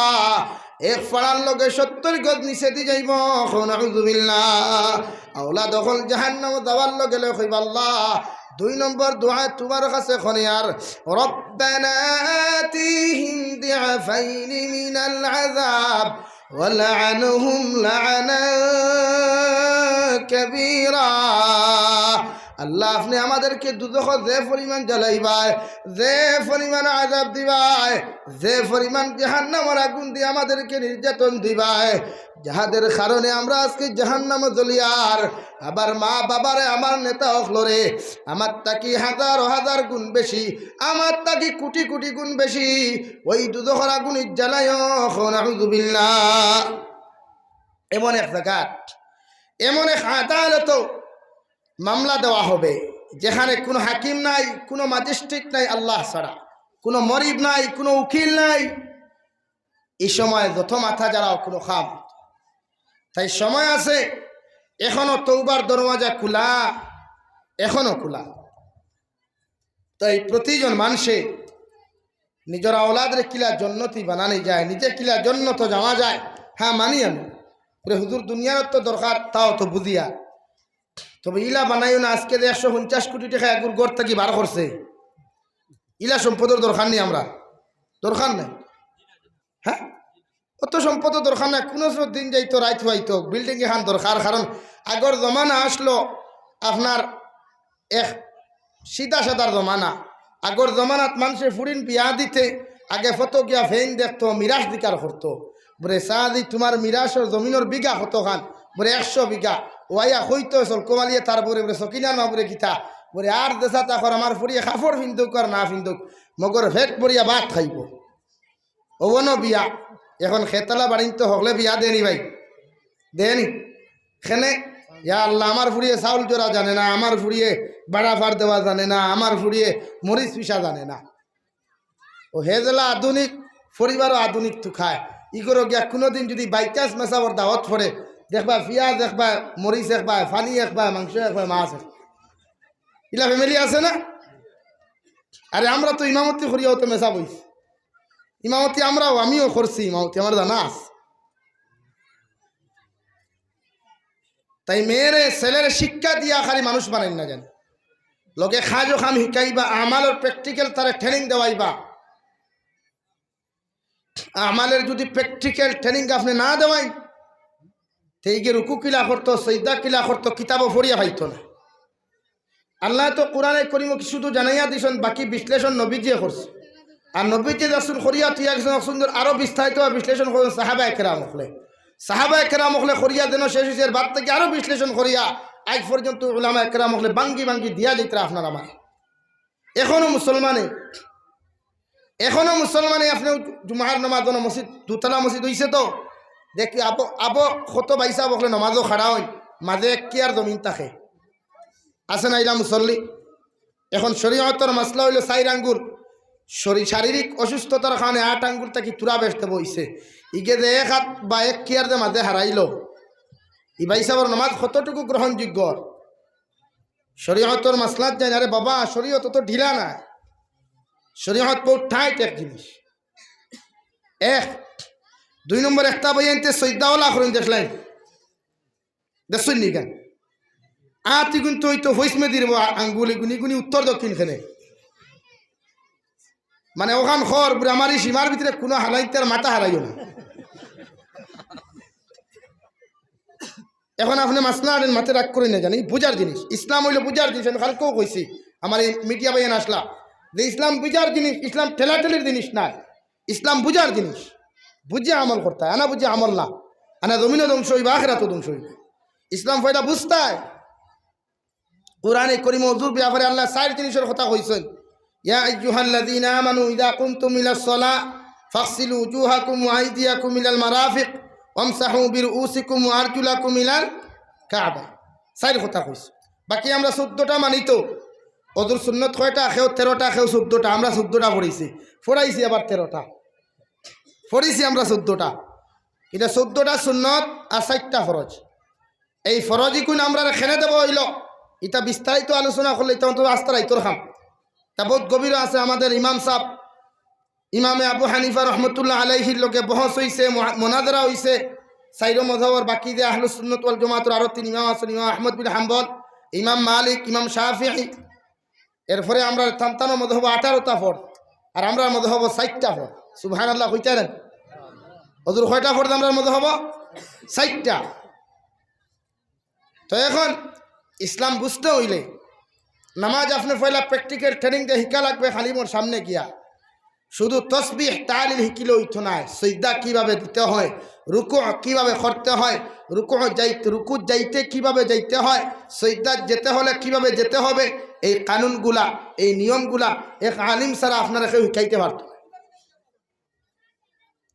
এক ফাড়ার লগে সত্তর গজ নিচেদি যাইবো, কও নাউজুবিল্লাহ। আওলাদ অকল জাহান্নামো যাওয়ার লগে লগে কইবা, "আল্লাহ।" দুই নম্বর দোয়া তুমার কাছে করিয়ার, "রব্বানা আতিহিম দিআফাইনি মিনাল আযাব ওয়ালআনহুম লাআনান কাবীরা।" আল্লাহ, আপনে আমাদেরকে দুজখো যে পরিমাণ জ্বালাইবায়, যে পরিমাণ আযাব দিবায়, যে পরিমাণ জাহান্নামর আগুন দিয়া আমাদেরকে নির্যাতন দিবায়, যাহাদের কারণে আমরা আজকে জাহান্নামো জ্বলিয়ার, আমার মা বাবারে, আমার নেতা অকলরে, আমার থাকি হাজারো হাজার গুণ বেশি, আমার থাকি কোটি কোটি গুণ বেশি অউ দুজখর আগুনে জ্বালাইও, কও নাউজুবিল্লাহ। এমন এক জাগাত, এমন এক আদালতো মামলা দেওয়া হবে, যেখানে কুনু হাকিম নাই, কুনু ম্যাজিস্ট্রেট নাই আল্লাহ ছাড়া, কুনু মনিব নাই, কুনু উকিল নাই। ই সময় যত মাথা ঝাড়াও কুনু কাম। তাই সময় আছে, এখনো তওবার দরওয়াজা খুলা, এখনো খুলা। তাই প্রতিজন মানষে নিজর আওলাদরে কিলা জন্নতি বানানি যায়, নিজে কিলা জন্নতো যাওয়া যায়, হ্যাঁ মানি আমি। বলে, "হুজুর, দুনিয়ার তো দরকার, তাও তো বুঝিয়া, তবে ইলা বানাইও না, আজকে যে একশো পঞ্চাশ কোটি টেকা এগুর ঘর থাকি বার করছে, ইলা সম্পদর দরকার নি আমরা, দরকার নাই।" হ্যাঁ, অত সম্পদও দরকার নাই, কুনু দিন যাইতো, রাইত পাইতো, বিল্ডিং এখান দরকার। কারণ আগর জমানা আছলো আপনার এক সিধা সাদার জমানা। আগর জমানাত মানষে ফুড়িন বিয়া দিতে আগে ফটো গিয়া ফেইন দেখতো, মিরাস দিকার করতো। বলে, "চাচি, তুমার মিরাসর জমিনর বিঘা কতখান?" বলে, "একশো বিঘা।" অউ আইয়া কইতো চলকো মালিয়ে তার বউরে, বলে, "সকিনার মা," বলে, "কিতা?" বলে, "আর যেছা তা কর, আমার ফুড়িয়ে কাপড় ফিন্দুক আর না ফিন্দুক, মগর পেট ভরিয়া ভাত খাইবো।" অউ অনো বিয়া। এখন খেতলা বাড়িন তো হকলে বিয়া দেয়নি ভাই, দেয়নি? কেনে, ইয়া আল্লাহ, আমার ফুড়িয়ে চাউল জরা জানে না, আমার ফুড়িয়ে বাড়া ফার দেওয়া জানে না, আমার ফুড়িয়ে মরিচ পিষা জানে না। অউ হে যেলা আধুনিক, পরিবারও আধুনিক তুকায়। ইগরো গিয়া কুনুদিন যুদি by chance মেসাবর দাওয়াত পড়ে, দেখবায় পিয়াজ একবায়, মরিচ একবায়, পানি একবায়, মাংস একবায়, মাছ একবায়। ইলা family আছে না? আরে আমরা তো ইমামতি করিয়াও তো মেসাব অইছি। ইমামতি আমরাও, আমিও করছি ইমামতি, আমার জানা আছে। তাই মেয়েরে, ছেলেরে শিক্ষা দিয়া খালি মানুষ বানাইন না জানি, লগে কাজও কাম শিখাইবা, আমালর practical তারে training দেওয়াইবা। আমালর যুদি practical training আপনে না দেওয়াইন, তে ইগে রুকু কিলা করতো, সইজদা কিলা করতো, কিতাবো পড়িয়া পাইতো না। আল্লায় তো কোরআনে করিমো শুধু জানাইয়া দিছইন, বাকি বিশ্লেষণ নবীজিয়ে করছে। আর নবীজি যখন করিয়া থইয়া গেছইন, সুন্দর আরো বিস্তারিত বিশ্লেষণ করছইন সাহাবায়ে কেরাম অকলে। সাহাবায়ে কেরাম অকলে করিয়া যেন শেষ অইছে, এর বাদ থাকি আরো বিশ্লেষণ করিয়া আইজ পর্যন্ত উলামায়ে কেরাম অকলে ভাঙ্গি ভাঙ্গি দিয়া যাইতরা আপনার আমার। এখনো মুসলমানে, এখনো মুসলমানে আপনে জুমার নামাজ অনো মসজিদ, দুতলা মসজিদ অইছে তো, দেখি আবো, আবো কত ভাইসাব অকলে নামাজো খাড়া অইন, মাঝে এক কিয়ার জমিন থাকে। আছে না ইলা মুসল্লি? এখন শরীয়তর মাসলা অইলো চাইর আঙ্গুল, শরী-, শারীরিক অসুস্থতার কারণে আট আঙ্গুল থাকি থুড়া বেশি দেওয়া অইছে। ইগে যে এক আত বা এক কিয়ার যে মাঝে হারাইলো, ই ভাইসাবর নামাজ কতটুকু গ্রহণযোগ্য? শরীয়তর মাসলাত যাইন, আরে বাবা, শরীয়ত অত ঢিলা না, শরীয়ত বহুত টাইট এক জিনিস। এক, দুই নম্বর, একটা ভাইয়াইন্তে সইজদা ওলা করইন দেখলাইন, দেখছইন নি কেন? আতি কিন্তু ওই তো ফইসমে দিব আঙ্গুলি গুনি গুনি উত্তর দক্ষিণ খেনে। মানে ওখান খর বুড়া মারি সীমার ভিতরে কোনো হালাইতে আর মাথা হারাইও না। এখন আপনে মাসলা আনেন, মাতে রাগ করইন না জানি, বুঝার জিনিস। ইসলাম অইলো বুঝার জিনিস। আমি কালকেও কইছি, আমার এই মিডিয়া ভাইয়াইন আসলা, যে ইসলাম বুঝার জিনিস, ইসলাম ঠেলাঠেলির জিনিস নায়, ইসলাম বুঝার জিনিস। বুঝিয়া আমল করতা অয়, আনা বুঝিয়া আমল না, আনা জমিনও ধ্বংস অইবা, আখেরাতও ধ্বংস অইবা। ইসলাম পয়লা বুঝতা অয়। কোরআনে করিমো অজুর ব্যাপারে আল্লায় চাইর জিনিসর কথা কইছইন, ইয়া আইয়ুহাল্লাযীনা আমানু ইযা কুমতুম ইলাস সালাহ ফাগসিলু উজুহাকুম ওয়া আইদিয়াকুম ইলাল মারাফিক ওয়ামসাহু বিরুউসিকুম ওয়া আরজুলাকুম ইলাল কাবা। চাইর কথা কইছইন। বাকি আমরা চৌদ্দটা মানি তো। অজুর সুন্নত কয়টা? কেউ তেরোটা, কেউ চৌদ্দটা। আমরা চৌদ্দটা পড়ছি, পড়াইছি আবার তেরোটা, পড়ছি আমরা চৌদ্দটা। ইটা চৌদ্দটা সুন্নত আর চাইরটা ফরজ। এই ফরজ ইকুন আমরারে কেনে দেওয়া অইলো, ইটা বিস্তারিত আলোচনা করলে ইটা অন্তত আস্তা রাইতর কাম। তা বহুত গভীর আছে। আমাদের ইমাম সাব, ইমামে আবু হানিফা রহমতুল্লাহ আলাইহির লগে বহস অইছে, মুহা-, মোনাজারা অইছে। চাইরো মজহবর বাকি যে আহলুস সুন্নত ওয়াল জামাতর আরো তিন ইমাম আছইন, ইমাম আহমদ বিন হাম্বল, ইমাম মালিক, ইমাম শাফিঈ। এরপরে আমরার তান তানর মজহবো আঠারোটা ফরজ, আর আমরার মজহবো চাইরটা ফরজ। সুবহানাল্লাহ কইতা নায়? অজুর কয়টা ফরজ আমরার মজহবো? চাইরটা। তো এখন ইসলাম বুঝতে অইলে নামাজ আপনে পয়লা practical training দিয়া হিকা লাগবে আলিমর সামনে গিয়া। শুধু তসবিহ তাহলিল হিকিলে অইতো নায়, সইজদা কিভাবে দিতে হয়, রুকু কিভাবে করতে হয়, রুকু যাইতে, রুকু যাইতে কিভাবে যাইতে হয়, সইজদাত যেতে হলে কিভাবে যেতে হবে, এই কানুনগুলা, এই নিয়মগুলা এক আলিম ছাড়া আপনারে কেউ হিকাইতে পারতো নায়।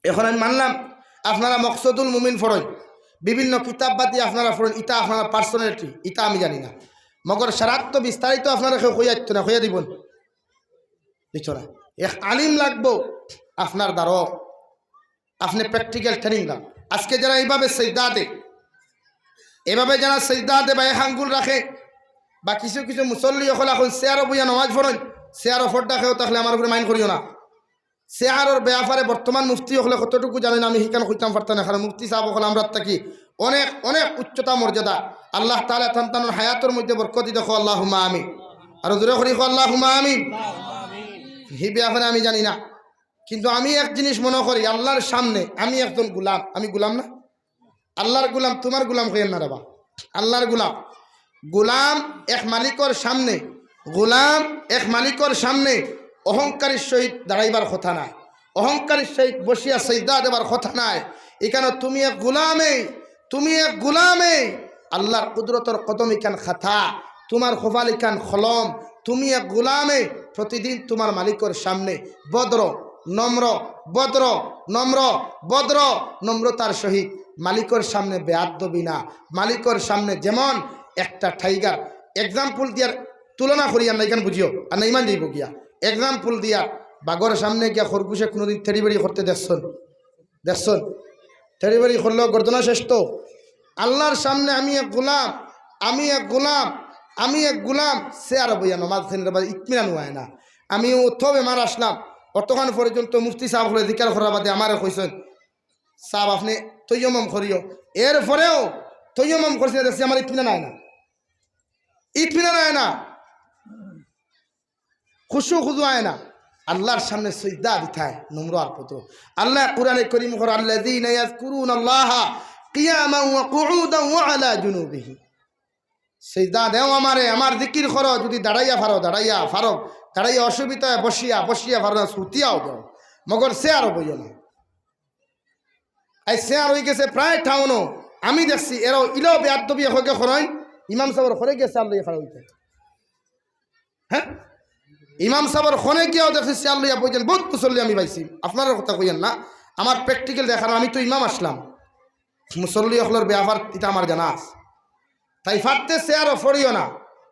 এখন আমি মানলাম আপনারা মকসদুল মুমিন পড়ইন, বিভিন্ন কিতাব বাদি আপনারা পড়ইন, ইটা আপনারা personality, ইটা আমি জানি না। মগর সারাত তো বিস্তারিত আপনারে কেউ কইয়া দিতো না, কইয়া দিবো নি? দিতো না। এক আলিম লাগবো আপনার দ্বারো, আপনে practical training লাগ। আজকে যারা এইভাবে সইজদা দে, এইভাবে যারা সইজদা দে বা এক আঙ্গুল রাখে, বা কিছু কিছু মুসল্লি অকল এখন চেয়ারো বইয়া নামাজ পড়ইন, চেয়ারো ফর্দা কেউ থাকলে আমার উপরে mind করিও না। চেয়ারর ব্যাপারে বর্তমান মুফতি অকলে কতটুকু জানইন আমি হিখান কইতাম পারতাম না, কারণ মুফতি সাব অকল আমরার থাকি অনেক, অনেক উচ্চতা মর্যাদা। আল্লাহ তাআলা তান তানর হায়াতর মধ্যে বরকত দেউক, আল্লাহুম্মা আমিন। আর জোরে করি কও, আল্লাহুম্মা আমিন। হি ব্যাপারে আমি জানি না, কিন্তু আমি এক জিনিস মনো করি, আল্লাহর সামনে আমি একজন গোলাম, আমি গোলাম না? আল্লাহর গোলাম, তুমার গোলাম কইয়েন না রে বা, আল্লাহর গোলাম। গোলাম এক মালিকর সামনে, গোলাম এক মালিকর সামনে অহংকারীর সহিত দাঁড়াইবার কথা নায়, অহংকারীর সহিত বসিয়া সইজদা দেবার কথা নায়। ইখানো তুমি এক গোলামে, তুমি এক গোলামে, আল্লাহর কুদরতর কদম ইখান খাতা, তুমার কপাল ইখান কলম, তুমি এক গোলামে প্রতিদিন তুমার মালিকর সামনে ভদ্র, নম্র, ভদ্র, নম্র, ভদ্র, নম্রতার সহিত মালিকর সামনে বেয়াদবি না। মালিকর সামনে যেমন একটা tiger, example দিয়ার, তুলনা করিয়ার না, ইখান বুঝিও, আর না ইমান যাইবো গিয়া। Example দিয়ার, বাঘর সামনে গিয়া খরগোশে কোনোদিন তেড়িবেড়ি করতে দেখছইন? দেখছইন? তেড়িবেড়ি করলে গর্দনা শেষ তো। আল্লাহর সামনে আমি এক গোলাম, আমি এক গোলাম, আমি এক গোলাম। চেয়ারো বইয়া নামাজ খানি রে বা ইতমিনান অয় না। আমি অত বেমার আসলাম, অতখান পর্যন্ত মুফতি সাব অকলে জিকার করার বাদে আমারে কইছইন, "সাব, আপনে তৈয়মম করিও।" এরপরেও তৈয়মম করছি না, দেখছি আমার ইতমিনান অয় না, ইতমিনান অয় না, খুশু খুজু অয় না। আল্লাহর সামনে সইজদা দিতায় নম্র আর ভদ্র। আল্লায় কোরআনে করিমো কইরা, "আল্লাযীনা ইয়াযকুরুনাল্লাহা কিয়ামান ওয়া কুউদান ওয়া আলা জুনুবিহিম।" সইজদা দেও আমারে, আমার জিকির করো, যদি দাঁড়াইয়া পারো, দাঁড়াইয়া পারো, দাঁড়াইয়া অসুবিধা অয়, বসিয়া, বসিয়া পারো না, সুতিয়াও দেও, মগর চেয়ারো বইও না। আইজ চেয়ার অইগেছে প্রায় টাউনো, আমি দেখছি এরাও ইলাও বেয়াদবি হগে করইন, ইমাম সাবর ঘরে গিয়া চেয়ার লইয়া খাড়া অইতে। হ্যাঁ, ইমাম সাবর ঘরে গিয়াও দেখছি চেয়ার লইয়া বইছইন, বহুত মুসল্লি আমি পাইছি, আপনারার কথা কইয়ার না, আমার practical দেখার, আমি তো ইমাম আসলাম, মুসল্লি অকলর ব্যাপার ইটা আমার জানা আছে। তাই ফারতে চেয়ারো পড়িও না।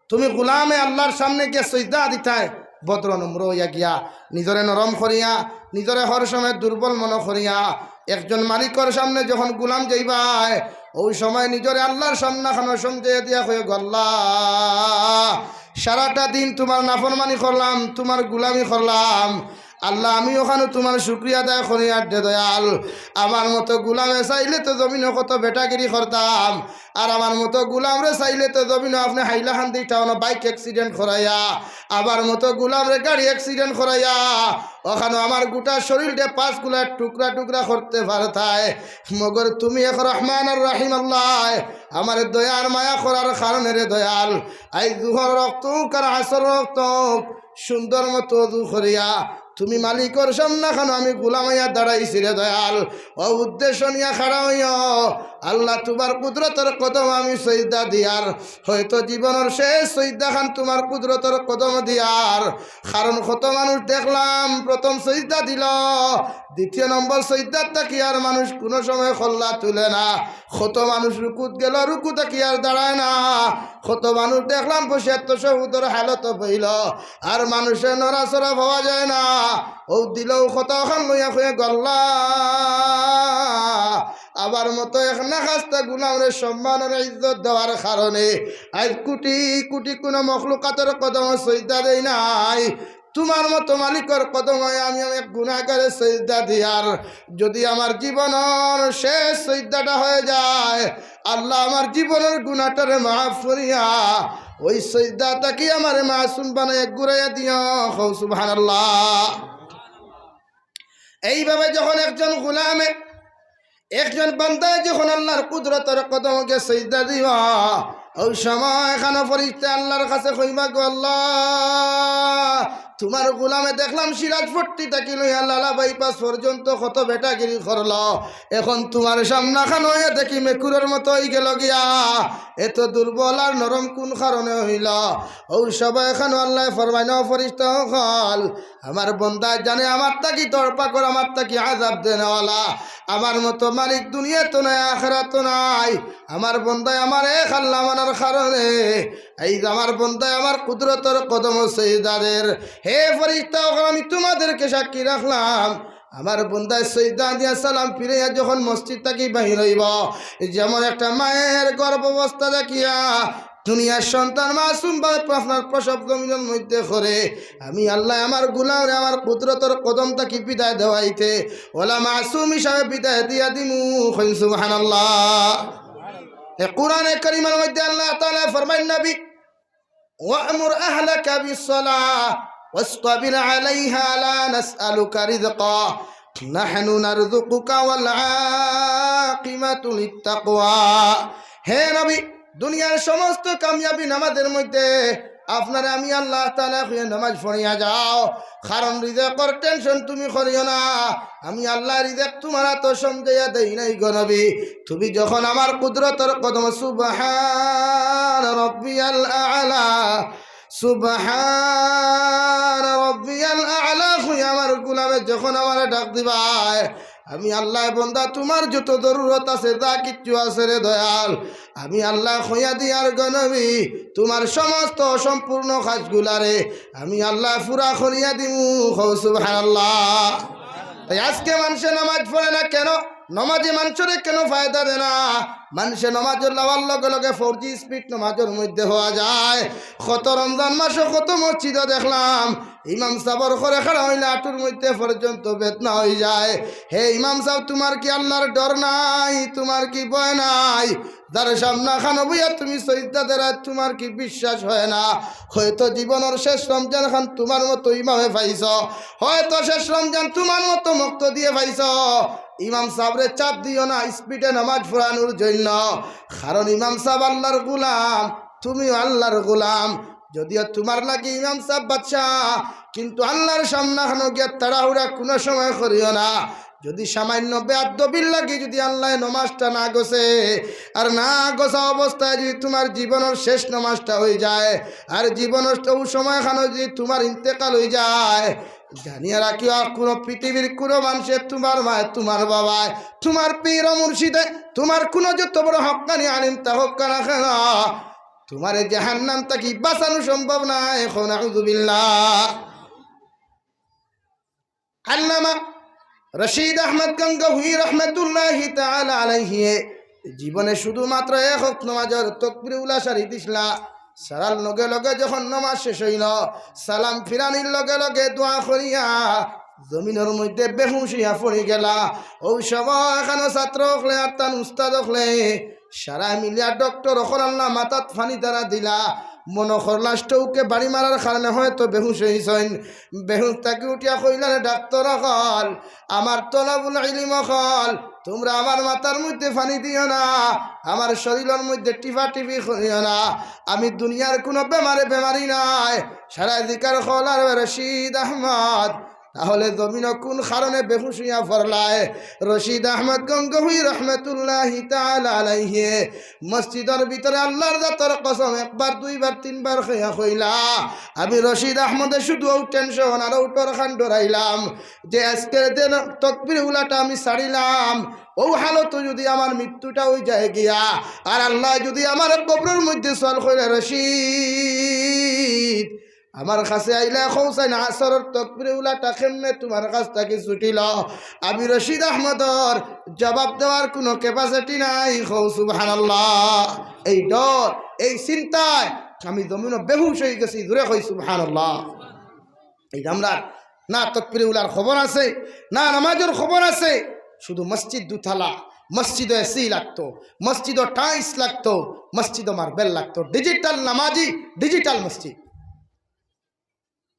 তুমি গোলামে আল্লাহর সামনে গিয়া সইজদা দিতায়, ভদ্র নম্র অইয়া গিয়া, নিজরে নরম করিয়া, নিজরে হর সময় দুর্বল মনো করিয়া, একজন মালিকর সামনে যখন গোলাম যাইবায়, অউ সময় নিজরে আল্লার সামনে খানো সমঝাইয়া দিয়া কইও, "গো আল্লাহ, সারাটা দিন তুমার নাফরমানি করলাম, তুমার গুলামি করলাম। আল্লাহ, আমিও খানো তুমার শুকরিয়া আদায় করিয়ার রে দয়াল। আমার মতো গুলামে চাইলে তো জমিনো কত বেটাগিরি করতাম, আর আমার মতো গুলামরে চাইলে তো জমিনো আপনে হাইলাকান্দি টাউনো বাইক accident করাইয়া, আমার মতো গুলামরে গাড়ি accident করাইয়া, অখানো আমার গোটা শরীলরে পাঁচ গুলার টুকরা টুকরা করতে পারতায়। মগর তুমি এক রহমান আর রহিম আল্লাহ, আমার দয়ার মায়া করার কারণে রে দয়াল, আইজ জুহর অক্ত অউক আর আছর অক্ত অউক, সুন্দর মতো অজু করিয়া তুমি মালিকর সামনে খানো আমি গুলাম অইয়া দাঁড়াইছি রে দয়াল। অউ উদ্দেশ্য নিয়া খাড়া অইও, আল্লাহ তুমার কুদরতর কদম আমি সইজদা দিয়ার, হয়তো জীবনর শেষ সইজদা খান তুমার কুদরতর কদম দিয়ার।" কারণ কত মানুষ দেখলাম প্রথম সইজদা দিল, দ্বিতীয় নম্বর সইজদার থাকি আর মানুষ কুনু সময় কল্লা তুলে না। কত মানুষ রুকুত গেল, রুকু থাকি আর দাঁড়ায় না। কত মানুষ দেখলাম বসিয়া তাশাহুদর হালত বইল, আর মানুষর নড়াচড়া পাওয়া যায় না। অউ দিলউ কত খান লইয়া কইয়া, "গো আল্লাহ, আমার মতো এক নাখাস্তা গুলামরে সম্মান আর ইজ্জত দেওয়ার কারণে আইজ কুটি কুটি কুনু মখলুকাতর কদম সইজদা দেই নাই। তুমার মতো মালিকর কদম অইয়া আমি এক গুনাগারে সইজদা দিয়ার। যদি আমার জীবনর শেষ সইজদাটা হয়ে যায়, আল্লাহ আমার জীবনর গুনাটারে মাফ করিয়া অউ সইজদা থাকি আমারে মাসুম বানাইয়া ঘুরাইয়া দিও।" কও সুবহানাল্লাহ। এইভাবে যখন একজন গুলামে, একজন বান্দায় যখন আল্লার কুদরতর কদমো গিয়া সইজদা দিবা, অউ সময় খানো ফিরিস্তায় আল্লার কাছে কইবা, "গো আল্লাহ, তুমার গুলামে দেখলাম সিরাজপট্টি থাকি লইয়া লালা বাইপাস পর্যন্ত কত বেটাগিরি করলো, এখন তুমার সামনে খানো অইয়া দেখি মেকুরর মতো অইগেলো গিয়া, এত দুর্বল আর নরম কুন কারণে অইলো?" অউ সময় খানো আল্লায় ফরমাইন, "ও ফিরিস্তা অকল, আমার বন্দায় জানে আমার থাকি তড়পাকড়, আমার থাকি আজাব দেনেওয়ালা। আমার মতো মালিক দুনিয়াত নাই, আখেরাত নাই। আমার বন্দায় আমারে খাল্লা মানার কারণে আইজ আমার বন্দায় আমার কুদরতর কদমো সইজদা দের।" হে ফিরিস্তা অকল, আমি তুমাদেরকে সাক্ষী রাখলাম, আমার বন্দায় সইজদা দিয়া সালাম ফিরাইয়া যখন মসজিদ থাকি বাহির অইবো, যেমন একটা মায়ের গর্ভাবস্থা দেখিয়া দুনিয়ার সন্তান মাসুম ভাবে আপনার প্রসব জমিনর মধ্যে করে, আমি আল্লায় আমার গুলামরে আমার কুদরতর কদম থাকি বিদায় দেওয়াইতে অলা মাসুম হিসাবে বিদায় দিয়া দিমু। কইন সুবহানাল্লাহ। হে কুরআনে কারীমর মধ্যে আল্লাহ তাআলায় ফরমাইন, নবী, "ওয়া'মুর আহলাকা বিস-সালাহ ওয়াসতাবির আলাইহা লা নাসআলুকা রিজকা নাহনু নারযুকুকা ওয়াল আকিবাতু লিত-তাকওয়া।" হে নবী, দুনিয়ার সমস্ত কামিয়াবি নামাজের মধ্যে আপনারে আমি আল্লাহ তাআলায় কইয়া নামাজ পড়িয়া যাও, কারণ রিজেকর tension তুমি করিও না। আমি আল্লায় রিজেক তুমার আতো সমঝাইয়া দেই নাই গো নবী। তুমি যখন আমার কুদরতর কদম সুবহান রব্বিয়াল আ'লা, সুবহান রব্বিয়াল আ'লা কইয়া আমার গুলামে যখন আমারে ডাক দিবায়, আমি আল্লায় বন্দা তুমার যত জরুরত আছে, যা কিচ্ছু আছে রে দয়াল, আমি আল্লায় কইয়া দিয়ার গো নবী, তুমার সমস্ত অসম্পূর্ণ কাজগুলারে আমি আল্লায় পুরা করিয়া দিমু। কও সুবহানাল্লাহ। তাই আজকে মানষে নামাজ পড়ে না কেন? নমাজে মানষরে কেন ফায়দা দেয় না? মানষে নমাজো লাওয়ার লগে লগে four G speed নমাজর মধ্যে হওয়া যায়। কত রমজান মাসো কত মসজিদো দেখলাম, ইমাম সাবর ঘরে খাড়া অইলে আটুর মধ্যে পর্যন্ত বেদনা অই যায়। হে ইমাম সাব, তুমার কি আল্লার ডর নাই? তুমার কি ভয় নাই? যার সামনে খানো বইয়া তুমি সইজদা দেরায়, তুমার কি বিশ্বাস হয় না? হয়তো জীবনর শেষ রমজান খান তুমার মতো ইমামে পাইছো, হয়তো শেষ রমজান তুমার মতো মুক্তাদিয়ে পাইছো। ইমাম সাবরে চাপ দিও না speed-এ নামাজ পড়ানোর জন্য, কারণ ইমাম সাব আল্লার গুলাম, তুমিও আল্লার গুলাম। যদিও তুমার লাগি ইমাম সাব বাদশা, কিন্তু আল্লার সামনে খানো গিয়া তাড়াহুড়া কুনু সময় করিও না। যদি সামান্য বেয়াদবির লাগি যদি আল্লায় নমাজটা না গছে, আর না গছা অবস্থায় যদি তুমার জীবনর শেষ নমাজটা অই যায়, আর জীবনর অউ সময় খানো যদি তুমার ইন্তেকাল অই যায়, জানিয়া রাখিও, আর কুনু পৃথিবীর কুনু মানষে, তুমার মায়, তুমার বাবায়, তুমার পীর ও মুর্শিদে, তুমার কুনু যত বড় হক্কানি আলিম থাকউক্কা না কেন, তুমারে জাহান্নাম থাকি বাঁচানো সম্ভব নায়। কও নাউজুবিল্লাহ। আল্লামা রশিদ আহমদ গঙ্গোহী রহমতুল্লাহি তাআলা আলাইহি জীবনে শুধুমাত্র এক ওয়াক্ত নামাজর তকবির উলা সারি দিছলা। সারার লগে লগে যখন নামাজ শেষ অইল, সালাম ফিরানির লগে লগে দোয়া করিয়া জমিনর মধ্যে বেহুশ অইয়া পড়ি গেলা। অউ সময় এখানো ছাত্র অকলে আর তান উস্তাদ অকলে সারায় মিলিয়া ডক্টর অকল আনলা, মাথাত পানি ঢালা দিলা। মনো করলা স্ট্রোকে বাড়ি মারার কারণে হয়তো বেহুশ অইছইন। বেহুশ থাকি উঠিয়া কইলা, "রে ডাক্তর অকল, আমার তলাবুল ইলিম অকল, তুমরা আমার মাথার মধ্যে পানি দিও না, আমার শরীলর মধ্যে টিপাটিপি করিও না। আমি দুনিয়ার কুনু বেমারে বেমারি নায়।" সারায় জিকার করলা, "রে রশিদ আহমদ।" তাহলে জমিনো কুন কারণে বেহুশ অইয়া পড়লায়? রশিদ আহমদ গঙ্গোহী রহমতুল্লাহি তাআলা আলাইহি মসজিদর ভিতরে আল্লার জাতর কসম একবার, দুইবার, তিনবার কইয়া কইলা, "আমি রশিদ আহমদে শুধু অউ টেনশন আর অউ ডর খান ডরাইলাম যে আজকের দিন তকবির উলাটা আমি ছাড়িলাম, অউ হালতো যুদি আমার মৃত্যুটা অই যায় গিয়া, আর আল্লায় যুদি আমার কবরর মধ্যে সওয়াল করে, 'রশিদ, আমার কাছে আইলা কও চাইন, আসরর তকবির উলাটা কেমনে তুমার কাছ থাকি ছুটিল?' আমি রশিদ আহমদর জবাব দেওয়ার কুনু capacity নাই।" কও সুবহানাল্লাহ। এই ডর, এই চিন্তায় আমি জমিনো বেহুশ অই গেছি। জোরে কই সুবহানাল্লাহ। এই যে আমরার না তকবির উলার খবর আছে, না নামাজর খবর আছে, শুধু মসজিদ দুতলা, মসজিদো এসি লাগতো, মসজিদো টাইলস লাগতো, মসজিদো মার্বেল লাগতো, ডিজিটাল নামাজি, ডিজিটাল মসজিদ।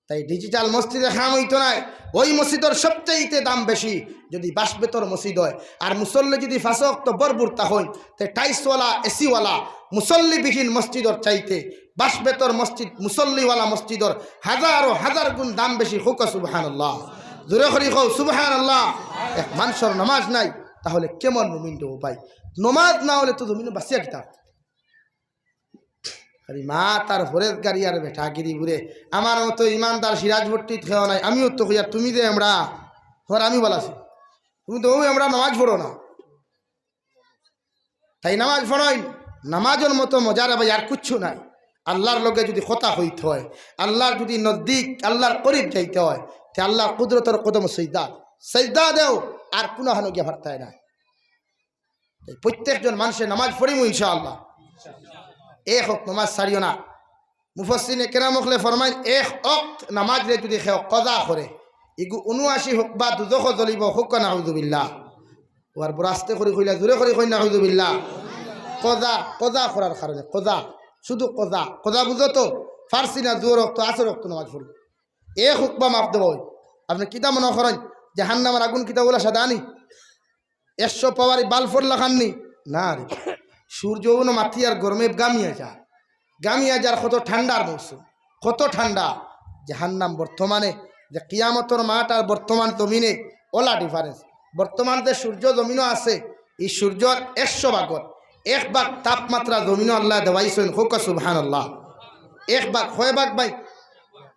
তাই ডিজিটাল মসজিদে কাম অইতো নায়। অউ মসজিদর সবচাইতে দাম বেশি। যুদি বাঁশ-বেতর মসজিদ অয়, আর মুসল্লি যুদি পাঁচ ওয়াক্ত ভরপুর থাকইন, তে টাইলসওয়ালা, এসিওয়ালা, মুসল্লিবিহীন মসজিদর চাইতে বাঁশ-বেতর মসজিদ, মুসল্লিওয়ালা মসজিদর হাজারো হাজার গুণ দাম বেশি। কউক্কা সুবহানাল্লাহ। জোরে করি কও সুবহানাল্লাহ। এক মানষর নামাজ নাই, তাহলে কেমন মুমিন রে ভাই? নামাজ না অইলে তো জমিনো বাঁচিয়া কিতা? খালি মাত আর পরেজগারি আর বেটাগিরি বুরে। আমার মতো ইমানদার সিরাজপট্টিত কেউ নাই। আমিও তো কইয়ার, "তুমি যে আমরা, হর আমি বালা আছি। তুমি তো অউ আমরা নামাজ পড়ো না।" তাই নামাজ পড়ইন, নামাজর মতো মজা রে ভাই আর কিচ্ছু নাই। আল্লার লগে যুদি কথা কইতে অয়, আল্লার যুদি নজদিক, আল্লার করিব যাইতে অয়, তে আল্লার কুদরতর কদমো সইজদা, সইজদা দেও, আর কুনু হানো গিয়া পারতায় না। তাই প্রত্যেকজন মানষে নামাজ পড়িমু ইনশাআল্লাহ। এক ওয়াক্ত নামাজ ছাড়িও না। মুফাসসিরিনে কেরাম অকলে ফরমাইন, এক ওয়াক্ত নামাজরে যুদি কেউ কাজা করে, ইগু উনআশি হুকবা দুজখো জ্বলিবো, কউক্কা নাউজুবিল্লাহ। অউ আর বড় আস্তে করি কইলা, জোরে করি কই নাউজুবিল্লাহ। কাজা, কাজা করার কারণে, কাজা, শুধু কাজা, কাজা বুঝো তো? পারছি না, জোহর ওয়াক্ত, আসর ওয়াক্ত নামাজ পড়ি। এক হুকবা মাফ দেওয়া অয়। আপনে কিতা মনো করইন, জাহান্নামর আগুন কিতা অলা সাদা নি? একশো পাওয়ারি বাল্বর লাখান নি? না রে। সূর্য অনো মাতি আর গরমে গামিয়া যার। গামিয়া যার, কত ঠান্ডার মৌসুম, কত ঠান্ডা। জাহান্নাম বর্তমানে, যে কিয়ামতর মাঠ আর বর্তমান জমিনে অলা difference। বর্তমান যে সূর্য জমিনো আছে, ই সূর্যর একশো ভাগর এক ভাগ তাপমাত্রা জমিনো আল্লায় দেওয়াইছইন। কউক্কা সুবহানাল্লাহ। এক ভাগ, কয় ভাগ ভাই?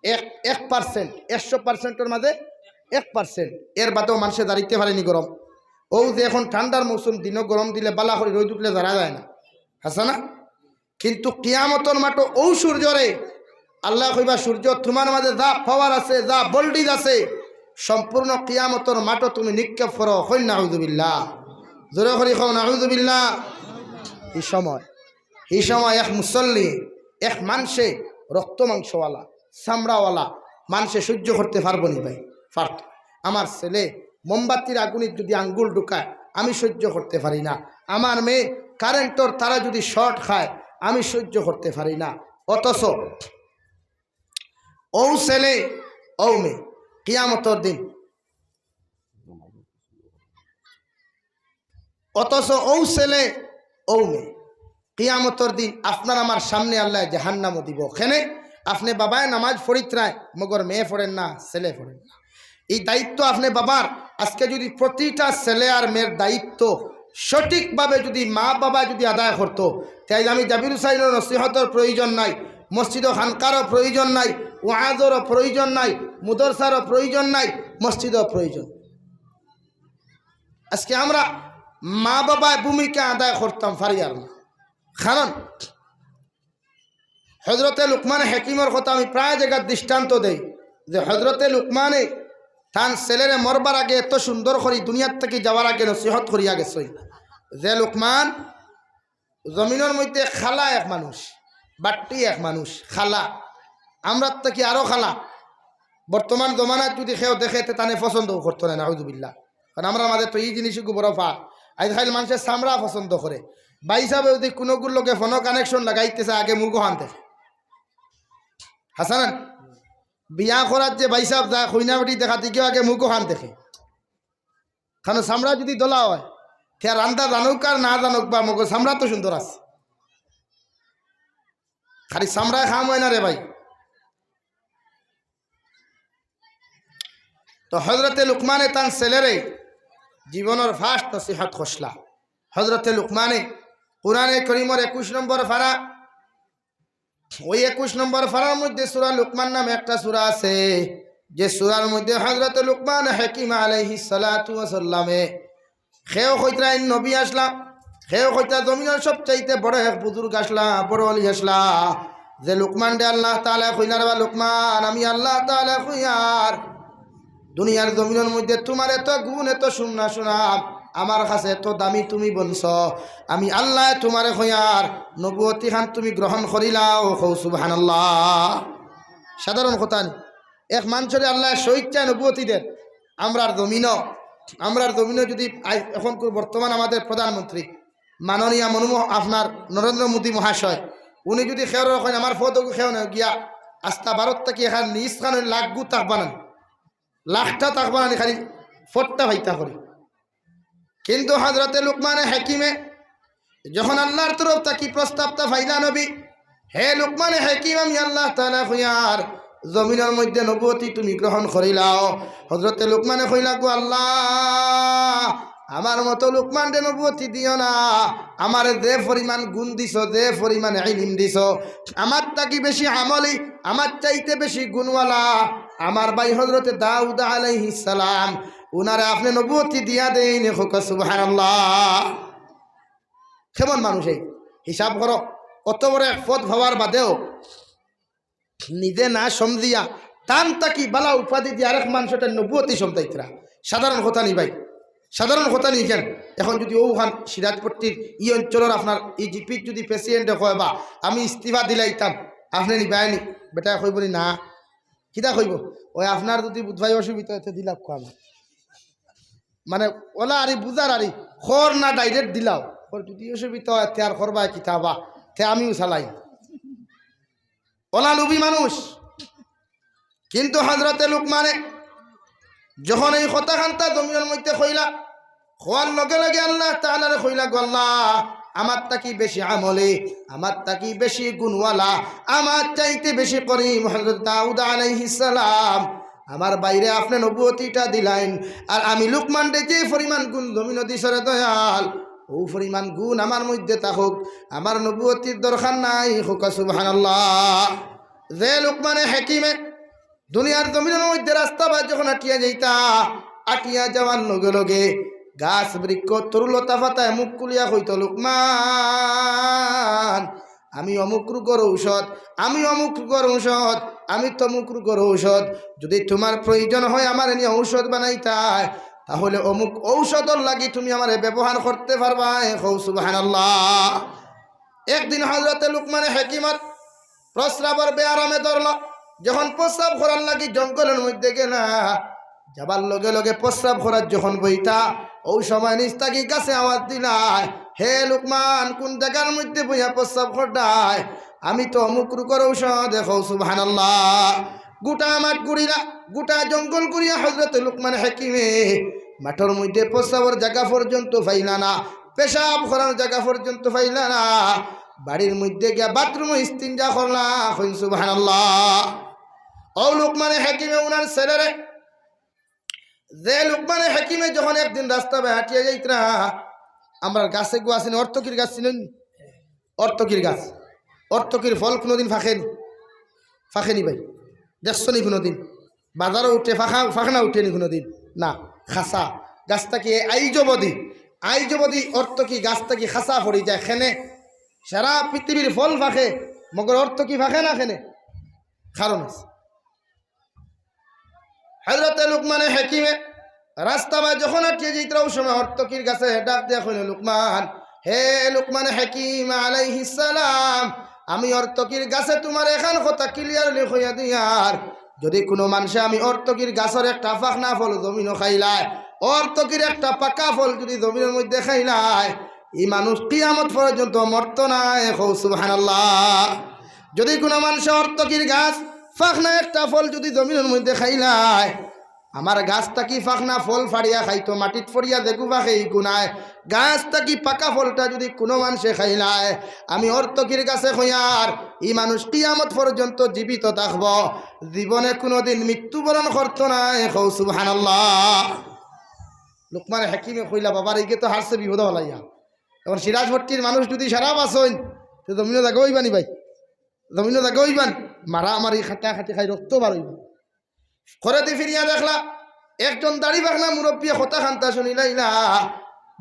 এক, এক percent, একশো percentর মাঝে এক percent। এর বাদেও মানষে জারিতে পারেনি গরম। অউ যে এখন ঠান্ডার মৌসুম, দিনো গরম দিলে বালা করি, রইদ উঠলে জারা যায় না, হাছা না? কিন্তু কিয়ামতর মাঠো অউ সূর্যরে আল্লায় কইবা, "সূর্য, তুমার মাঝে যা power আছে, যা voltage আছে, সম্পূর্ণ কিয়ামতর মাঠো তুমি নিক্ষেপ করো।" কই নাউজুবিল্লাহ। জোরে করি কও নাউজুবিল্লাহ। ই সময়, ই সময় এক মুসল্লি, এক মানষে রক্ত মাংসওয়ালা, চামড়াওয়ালা, মানষে সইজ্য করতে পারবো নি ভাই? পারতো। আমার ছেলে মোমবাতির আগুনে যুদি আঙ্গুল ঢুকায়, আমি সইজ্য করতে পারি না। আমার মেয়ে কারেন্টর তারা যুদি শর্ট খায়, আমি সইজ্য করতে পারি না। অথচ অউ ছেলে, অউ মেয়ে, কিয়ামতর দিন, অথচ অউ ছেলে, অউ মেয়ে, কিয়ামতর দিন আপনার আমার সামনে আল্লায় জাহান্নামো দিবো। কেনে? আপনে বাবায় নামাজ পড়িতরায়, মগর মেয়ে পড়ের না, ছেলে পড়ের না। ই দায়িত্ব আপনে বাবার। আজকে যুদি প্রতিটা ছেলে আর মেয়ের দায়িত্ব সঠিকভাবে যুদি মা বাবায় যুদি আদায় করতো, তে আইজ আমি জাবির হুসাইনর নসিহতর প্রয়োজন নাই, মসজিদো খানকারও প্রয়োজন নাই, ওয়াজরও প্রয়োজন নাই, মুদরসারও প্রয়োজন নাই, মসজিদও প্রয়োজন। আজকে আমরা মা বাবায় ভূমিকা আদায় করতাম পারি আর না। কারণ হজরতে লুকমান হাকিমর কথা আমি প্রায় জাগাত দৃষ্টান্ত দেই যে হজরতে লুকমানে তান ছেলেরে মরবার আগে এত সুন্দর করি দুনিয়ার থাকি যাওয়ার আগে নসিহত করিয়া গেছইন যে, "লুকমান, জমিনর মধ্যে খালা এক মানুষ, বাট্টি এক মানুষ, খালা, আমরার থাকি আরো খালা। বর্তমান জমানাত যদি কেউ দেখে, তে তানে পছন্দও করতো না, নাউজুবিল্লাহ। কারণ আমরার মাঝে তো ই জিনিসগু বড় ফা। আইজকাইল মানষে চামড়া পছন্দ করে। ভাইসাবে যদি কুনুগুর লগে ফোনো connection লাগাইতে চায়, আগে মুখ অখান দেখে। হাসান, বিয়া করার যে ভাইসাব যায়, কইনা বেটি দেখাত গিয়া আগে মুখ অখান দেখে। কারণ চামড়া যদি ধলা অয়, তে রান্দা জানুক আর না জানুক বা, মগর চামড়া তো সুন্দর আছে। খালি চামড়ায় কাম অয় না রে ভাই। তো হজরতে লুকমানে তান ছেলেরে জীবনর first নসিহত করছলা। হজরতে লুকমানে কুরআনে করিমর একুশ নম্বর পারা, ওই একুশ নম্বর পারার মধ্যে সূরা লুকমান নামে একটা সূরা আছে, যে সূরার মধ্যে হজরতে লুকমান হাকিম আলাইহিস সালাতু ওয়াস সালামে কেউ কইতরা ইন নবী আছলা, কেউ কইতরা জমিনর সবচাইতে বড় এক বুজুর্গ আছলা, বড় অলি আছলা। যে লুকমানরে আল্লাহ তাআলায় কইলা, "রে বা লুকমান, আমি আল্লাহ তাআলায় কইয়ার, দুনিয়ার জমিনর মধ্যে তুমার এত গুণ, এত সুন্না সুনাম, আমার কাছে এত দামি তুমি বনছো, আমি আল্লায় তুমারে কইয়ার, নবুয়তিখান তুমি গ্রহণ করিলাও।" কও সুবহানাল্লাহ। সাধারণ কথা নি। এক মানষরে আল্লায় স্বইচ্ছায় নবুয়তি দের। আমরার জমিনো, আমরার জমিনো যদি আই-, এখনকুর বর্তমান আমাদের প্রধানমন্ত্রী মাননীয় মনমোহ-, আপনার নরেন্দ্র মোদী মহাশয়, উনি যদি কেউরে কইন, "আমার পদগু কেউ নেও গিয়া, আস্তা ভারত থাকি এখান নিজ খান লাখগু তাক বানান, লাখটা তাক বানানি খালি ফটটা ফাইতা করি।" কিন্তু হজরতে লুকমানে হাকিমে যখন আল্লাহর তরফ থাকি প্রস্তাবটা পাইলা নবী, "হে লুকমানে হাকিম, আমি আল্লাহ তাআলায় কইয়ার, জমিনর মধ্যে নবুয়তি তুমি গ্রহণ করিলাও।" হজরতে লুকমানে কইলা, "গো আল্লাহ, আমার মতো লুকমানরে নবুয়তি দিও না, আমারে যে পরিমাণ গুণ দিছো, যে পরিমাণ ইলিম দিছো, আমার থাকি বেশি আমলি, আমার চাইতে বেশি গুণওয়ালা আমার ভাই হজরতে দাউদ আলাইহিস সালাম, উনারে আপনে নবুয়তি দিয়া দেইন।" কউক্কা সুবহানাল্লাহ। কেমন মানুষ এই? হিসাব করো, অত বড় এক পদ পাওয়ার বাদেও নিজে না সমঝিয়া তান থাকি বালা উপাধি দিয়া আরেক মানষরে নবুয়তি সমঝাইতরা। সাধারণ কথা নি ভাই, সাধারণ কথা নি কেন? এখন যদি অউ খান সিরাজপট্টির ই অঞ্চলর আপনার ই জিপির যদি প্রেসিডেন্টে কয়, "বা, আমি ইস্তিফা দিলাইতাম", আপনে নিবায়নি? বেটায় কইবো নি, "না।" কিতা কইবো? "ওই আপনার যদি বুধবাই অসুবিধা অয়, তে দিলাউক্কা আমি।" মানে, ওলা আরি বুঝার আরি, খর না direct দিলাও। খর যদি অসুবিধা অয়, তে আর করবায় কিতা বা, তে আমিও চালাই। ওলা লুবি মানুষ। কিন্তু হজরতে লুকমানে যখন এই কথাখানতা জমিনর মধ্যে কইলা, কওয়ার লগে লগে আল্লাহ তাআলারে কইলা, "গো আল্লাহ, আমার থাকি বেশি আমলি, আমার থাকি বেশি গুণওয়ালা, আমার চাইতে বেশি করিম হজরত দাউদ আলাইহিস সালাম, আমার ভাইরে আপনে নবুয়তিটা দিলাইন, আর আমি লুকমানরে যে পরিমাণ গুণ জমিনো দিছো রে দয়াল, অউ পরিমাণ গুণ আমার মধ্যে থাকুক, আমার নবুয়তির দরকার নাই।" কউক্কা সুবহানাল্লাহ। যে লুকমানে হাকিমে দুনিয়ার জমিনর মধ্যে রাস্তা বায় যখন আটিয়া যাইতা, আটিয়া যাওয়ার লগে লগে গাছ বৃক্ষ তরুলতা পাতায় মুখ খুলিয়া কইতো, "লুকমান, আমি অমুক রোগর ঔষধ, আমি অমুক রোগর ঔষধ, আমি তমুক রোগর ঔষধ। যদি তুমার প্রয়োজন হয় আমারে নিয়া ঔষধ বানাইতায়, তাহলে অমুক ঔষধর লাগি তুমি আমারে ব্যবহার করতে পারবায়।" কও সুবহানাল্লাহ। একদিন হজরতে লুকমানে হাকিমর প্রস্রাবর বেয়ারামে ধরলো। যখন প্রস্রাব করার লাগি জঙ্গলর মধ্যে গেলা, যাবার লগে লগে প্রস্রাব করার যখন বইতা, অউ সময় নিচ থাকি গাছে আওয়াজ দিলায়, "হে লুকমান, কুন জাগার মধ্যে বইয়া প্রস্রাব কররায়? আমি তো অমুক রোগর ঔষধ।" কও সুবহানাল্লাহ। গুটা মাঠ ঘুরিলা, গুটা জঙ্গল ঘুরিয়া হজরতে লুকমান হাকিমে মাঠর মধ্যে প্রস্রাবর জাগা পর্যন্ত পাইলা না, পেশাব করার জাগা পর্যন্ত পাইলা না। বাড়ির মধ্যে গিয়া বাথরুমো ইস্তিঞ্জা করলা। কইন সুবহানাল্লাহ। অউ লুকমানে হাকিমে উনার ছেলেরে, যে লুকমানে হাকিমে যখন একদিন রাস্তা বায় হাটিয়া যাইতরা, আমরার গাছগু আছে নি, অর্তকির গাছ চিনইন নি? অর্তকির গাছ, অর্তকির ফল কুনুদিন ফাকে নি? ফাকে নি ভাই? দেখছো নি কুনুদিন? বাজারো উঠে ফাকা, ফাকনা উঠে নি কুনুদিন? না। খাসা গাছ থাকি আইজ অবধি, আইজ অবধি অর্তকি গাছ থাকি খাসা পড়ি যায়। কেনে সারা পৃথিবীর ফল ফাকে, মগর অর্তকি ফাকে না কেনে? কারণ আছে। হজরতে লুকমানে হাকিমে রাস্তা বায় যখন আটিয়া যাইতরা, অউ সময় অর্তকির গাছে ডাক দিয়া কইলো, "লুকমান, হে লুকমানে হাকিম আলাইহিস সালাম, আমি অর্তকির গাছে তুমারে এখান কথা clearly কইয়া দিয়ার, যুদি কুনু মানষে আমি অর্তকির গাছর একটা ফাকনা ফল জমিনো খাইলায়, অর্তকির একটা পাকা ফল যুদি জমিনর মধ্যে খাইলায়, ই মানুষ কিয়ামত পর্যন্ত মরতো নায়। কও সুবহানাল্লাহ। যুদি কুনু মানষে অর্তকির গাছ ফাকনা একটা ফল যুদি জমিনর মধ্যে খাইলায়, আমার গাছ থাকি ফাকনা ফল ফাড়িয়া খাইতো, মাটিত পড়িয়া যেগু ফাকে ইগু নায়, গাছ থাকি পাকা ফলটা যুদি কুনু মানষে খাইলায়, আমি অর্তকির গাছে কইয়ার, ই মানুষ কিয়ামত পর্যন্ত জীবিত থাকবো, জীবনে কুনুদিন মৃত্যুবরণ করতো নায়। কও সুবহানাল্লাহ। লুকমানে হাকিমে কইলা, বাবার ইগে তো হারছে বিপদ বালাইয়া। এখন সিরাজপট্টির মানুষ যুদি সারা বাঁচইন, তে জমিনো জাগা অইবানি ভাই, জমিনো জাগা অইবানি, মারামারি, কাটাকাটি খাই রক্ত বার অইবো। ঘরেদি ফিরিয়া দেখলা, একজন দাড়ি পাকনা মুরব্বিয়ে কথা খান্তা শুনিলাইলা।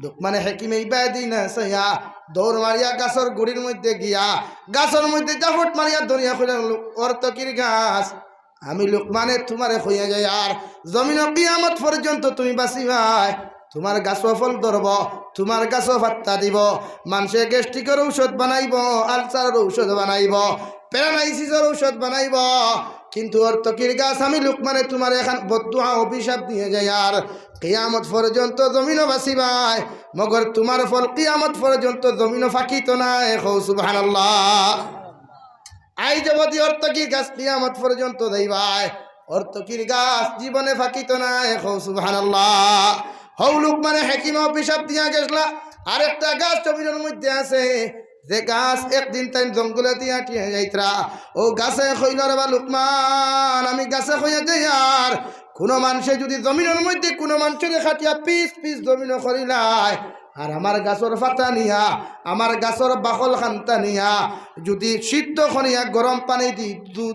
লুকমানে হাকিমে ইবায়দি না চাইয়া দৌড় মারিয়া গাছর গুড়ির মধ্যে গিয়া, গাছর মধ্যে জাফট মারিয়া ধরিয়া কইলা, "অর্তকির গাছ, আমি লুকমানে তুমারে কইয়া যাইয়ার, জমিনো কিয়ামত পর্যন্ত তুমি বাঁচিবায়, তুমার গাছো ফল ধরবো, তুমার গাছো পাত্তা দিবো, মানষে গ্যাস্ট্রিকর ঔষধ বানাইবো, আলসারর ঔষধ বানাইবো, প্যারালাইসিসর ঔষধ বানাইবো, কিন্তু অর্তকির গাছ আমি লুকমানে তুমারে এখান বদদোয়া অভিশাপ দিয়া যাইয়ার, কিয়ামত পর্যন্ত জমিনো বাঁচিবায়, মগর তুমার ফল কিয়ামত পর্যন্ত জমিনো ফাকিতো নায়।" কও সুবহানাল্লাহ। আইজ অবধি অর্তকির গাছ কিয়ামত পর্যন্ত যাইবায়, অর্তকির গাছ জীবনে ফাকিতো নায়। কও সুবহানাল্লাহ। হউ লুকমানে হাকিমে অভিশাপ দিয়া গেছলা, আরেকটা গাছ জমিনর মধ্যে আছে, যে গাছ একদিন তাইন জঙ্গলেদি আটিয়া যাইতরা, অউ গাছে কইলো, "রে বা লুকমান, আমি গাছে কইয়া যাইয়ার, কুনু মানষে যুদি জমিনর মধ্যে কুনু মানষরে কাটিয়া পিস পিস জমিনো করিলায়, আর আমার গাছর পাতা নিয়া, আমার গাছর বাকল খান্তা নিয়া, যুদি সিদ্ধ করিয়া গরম পানিদি দুধ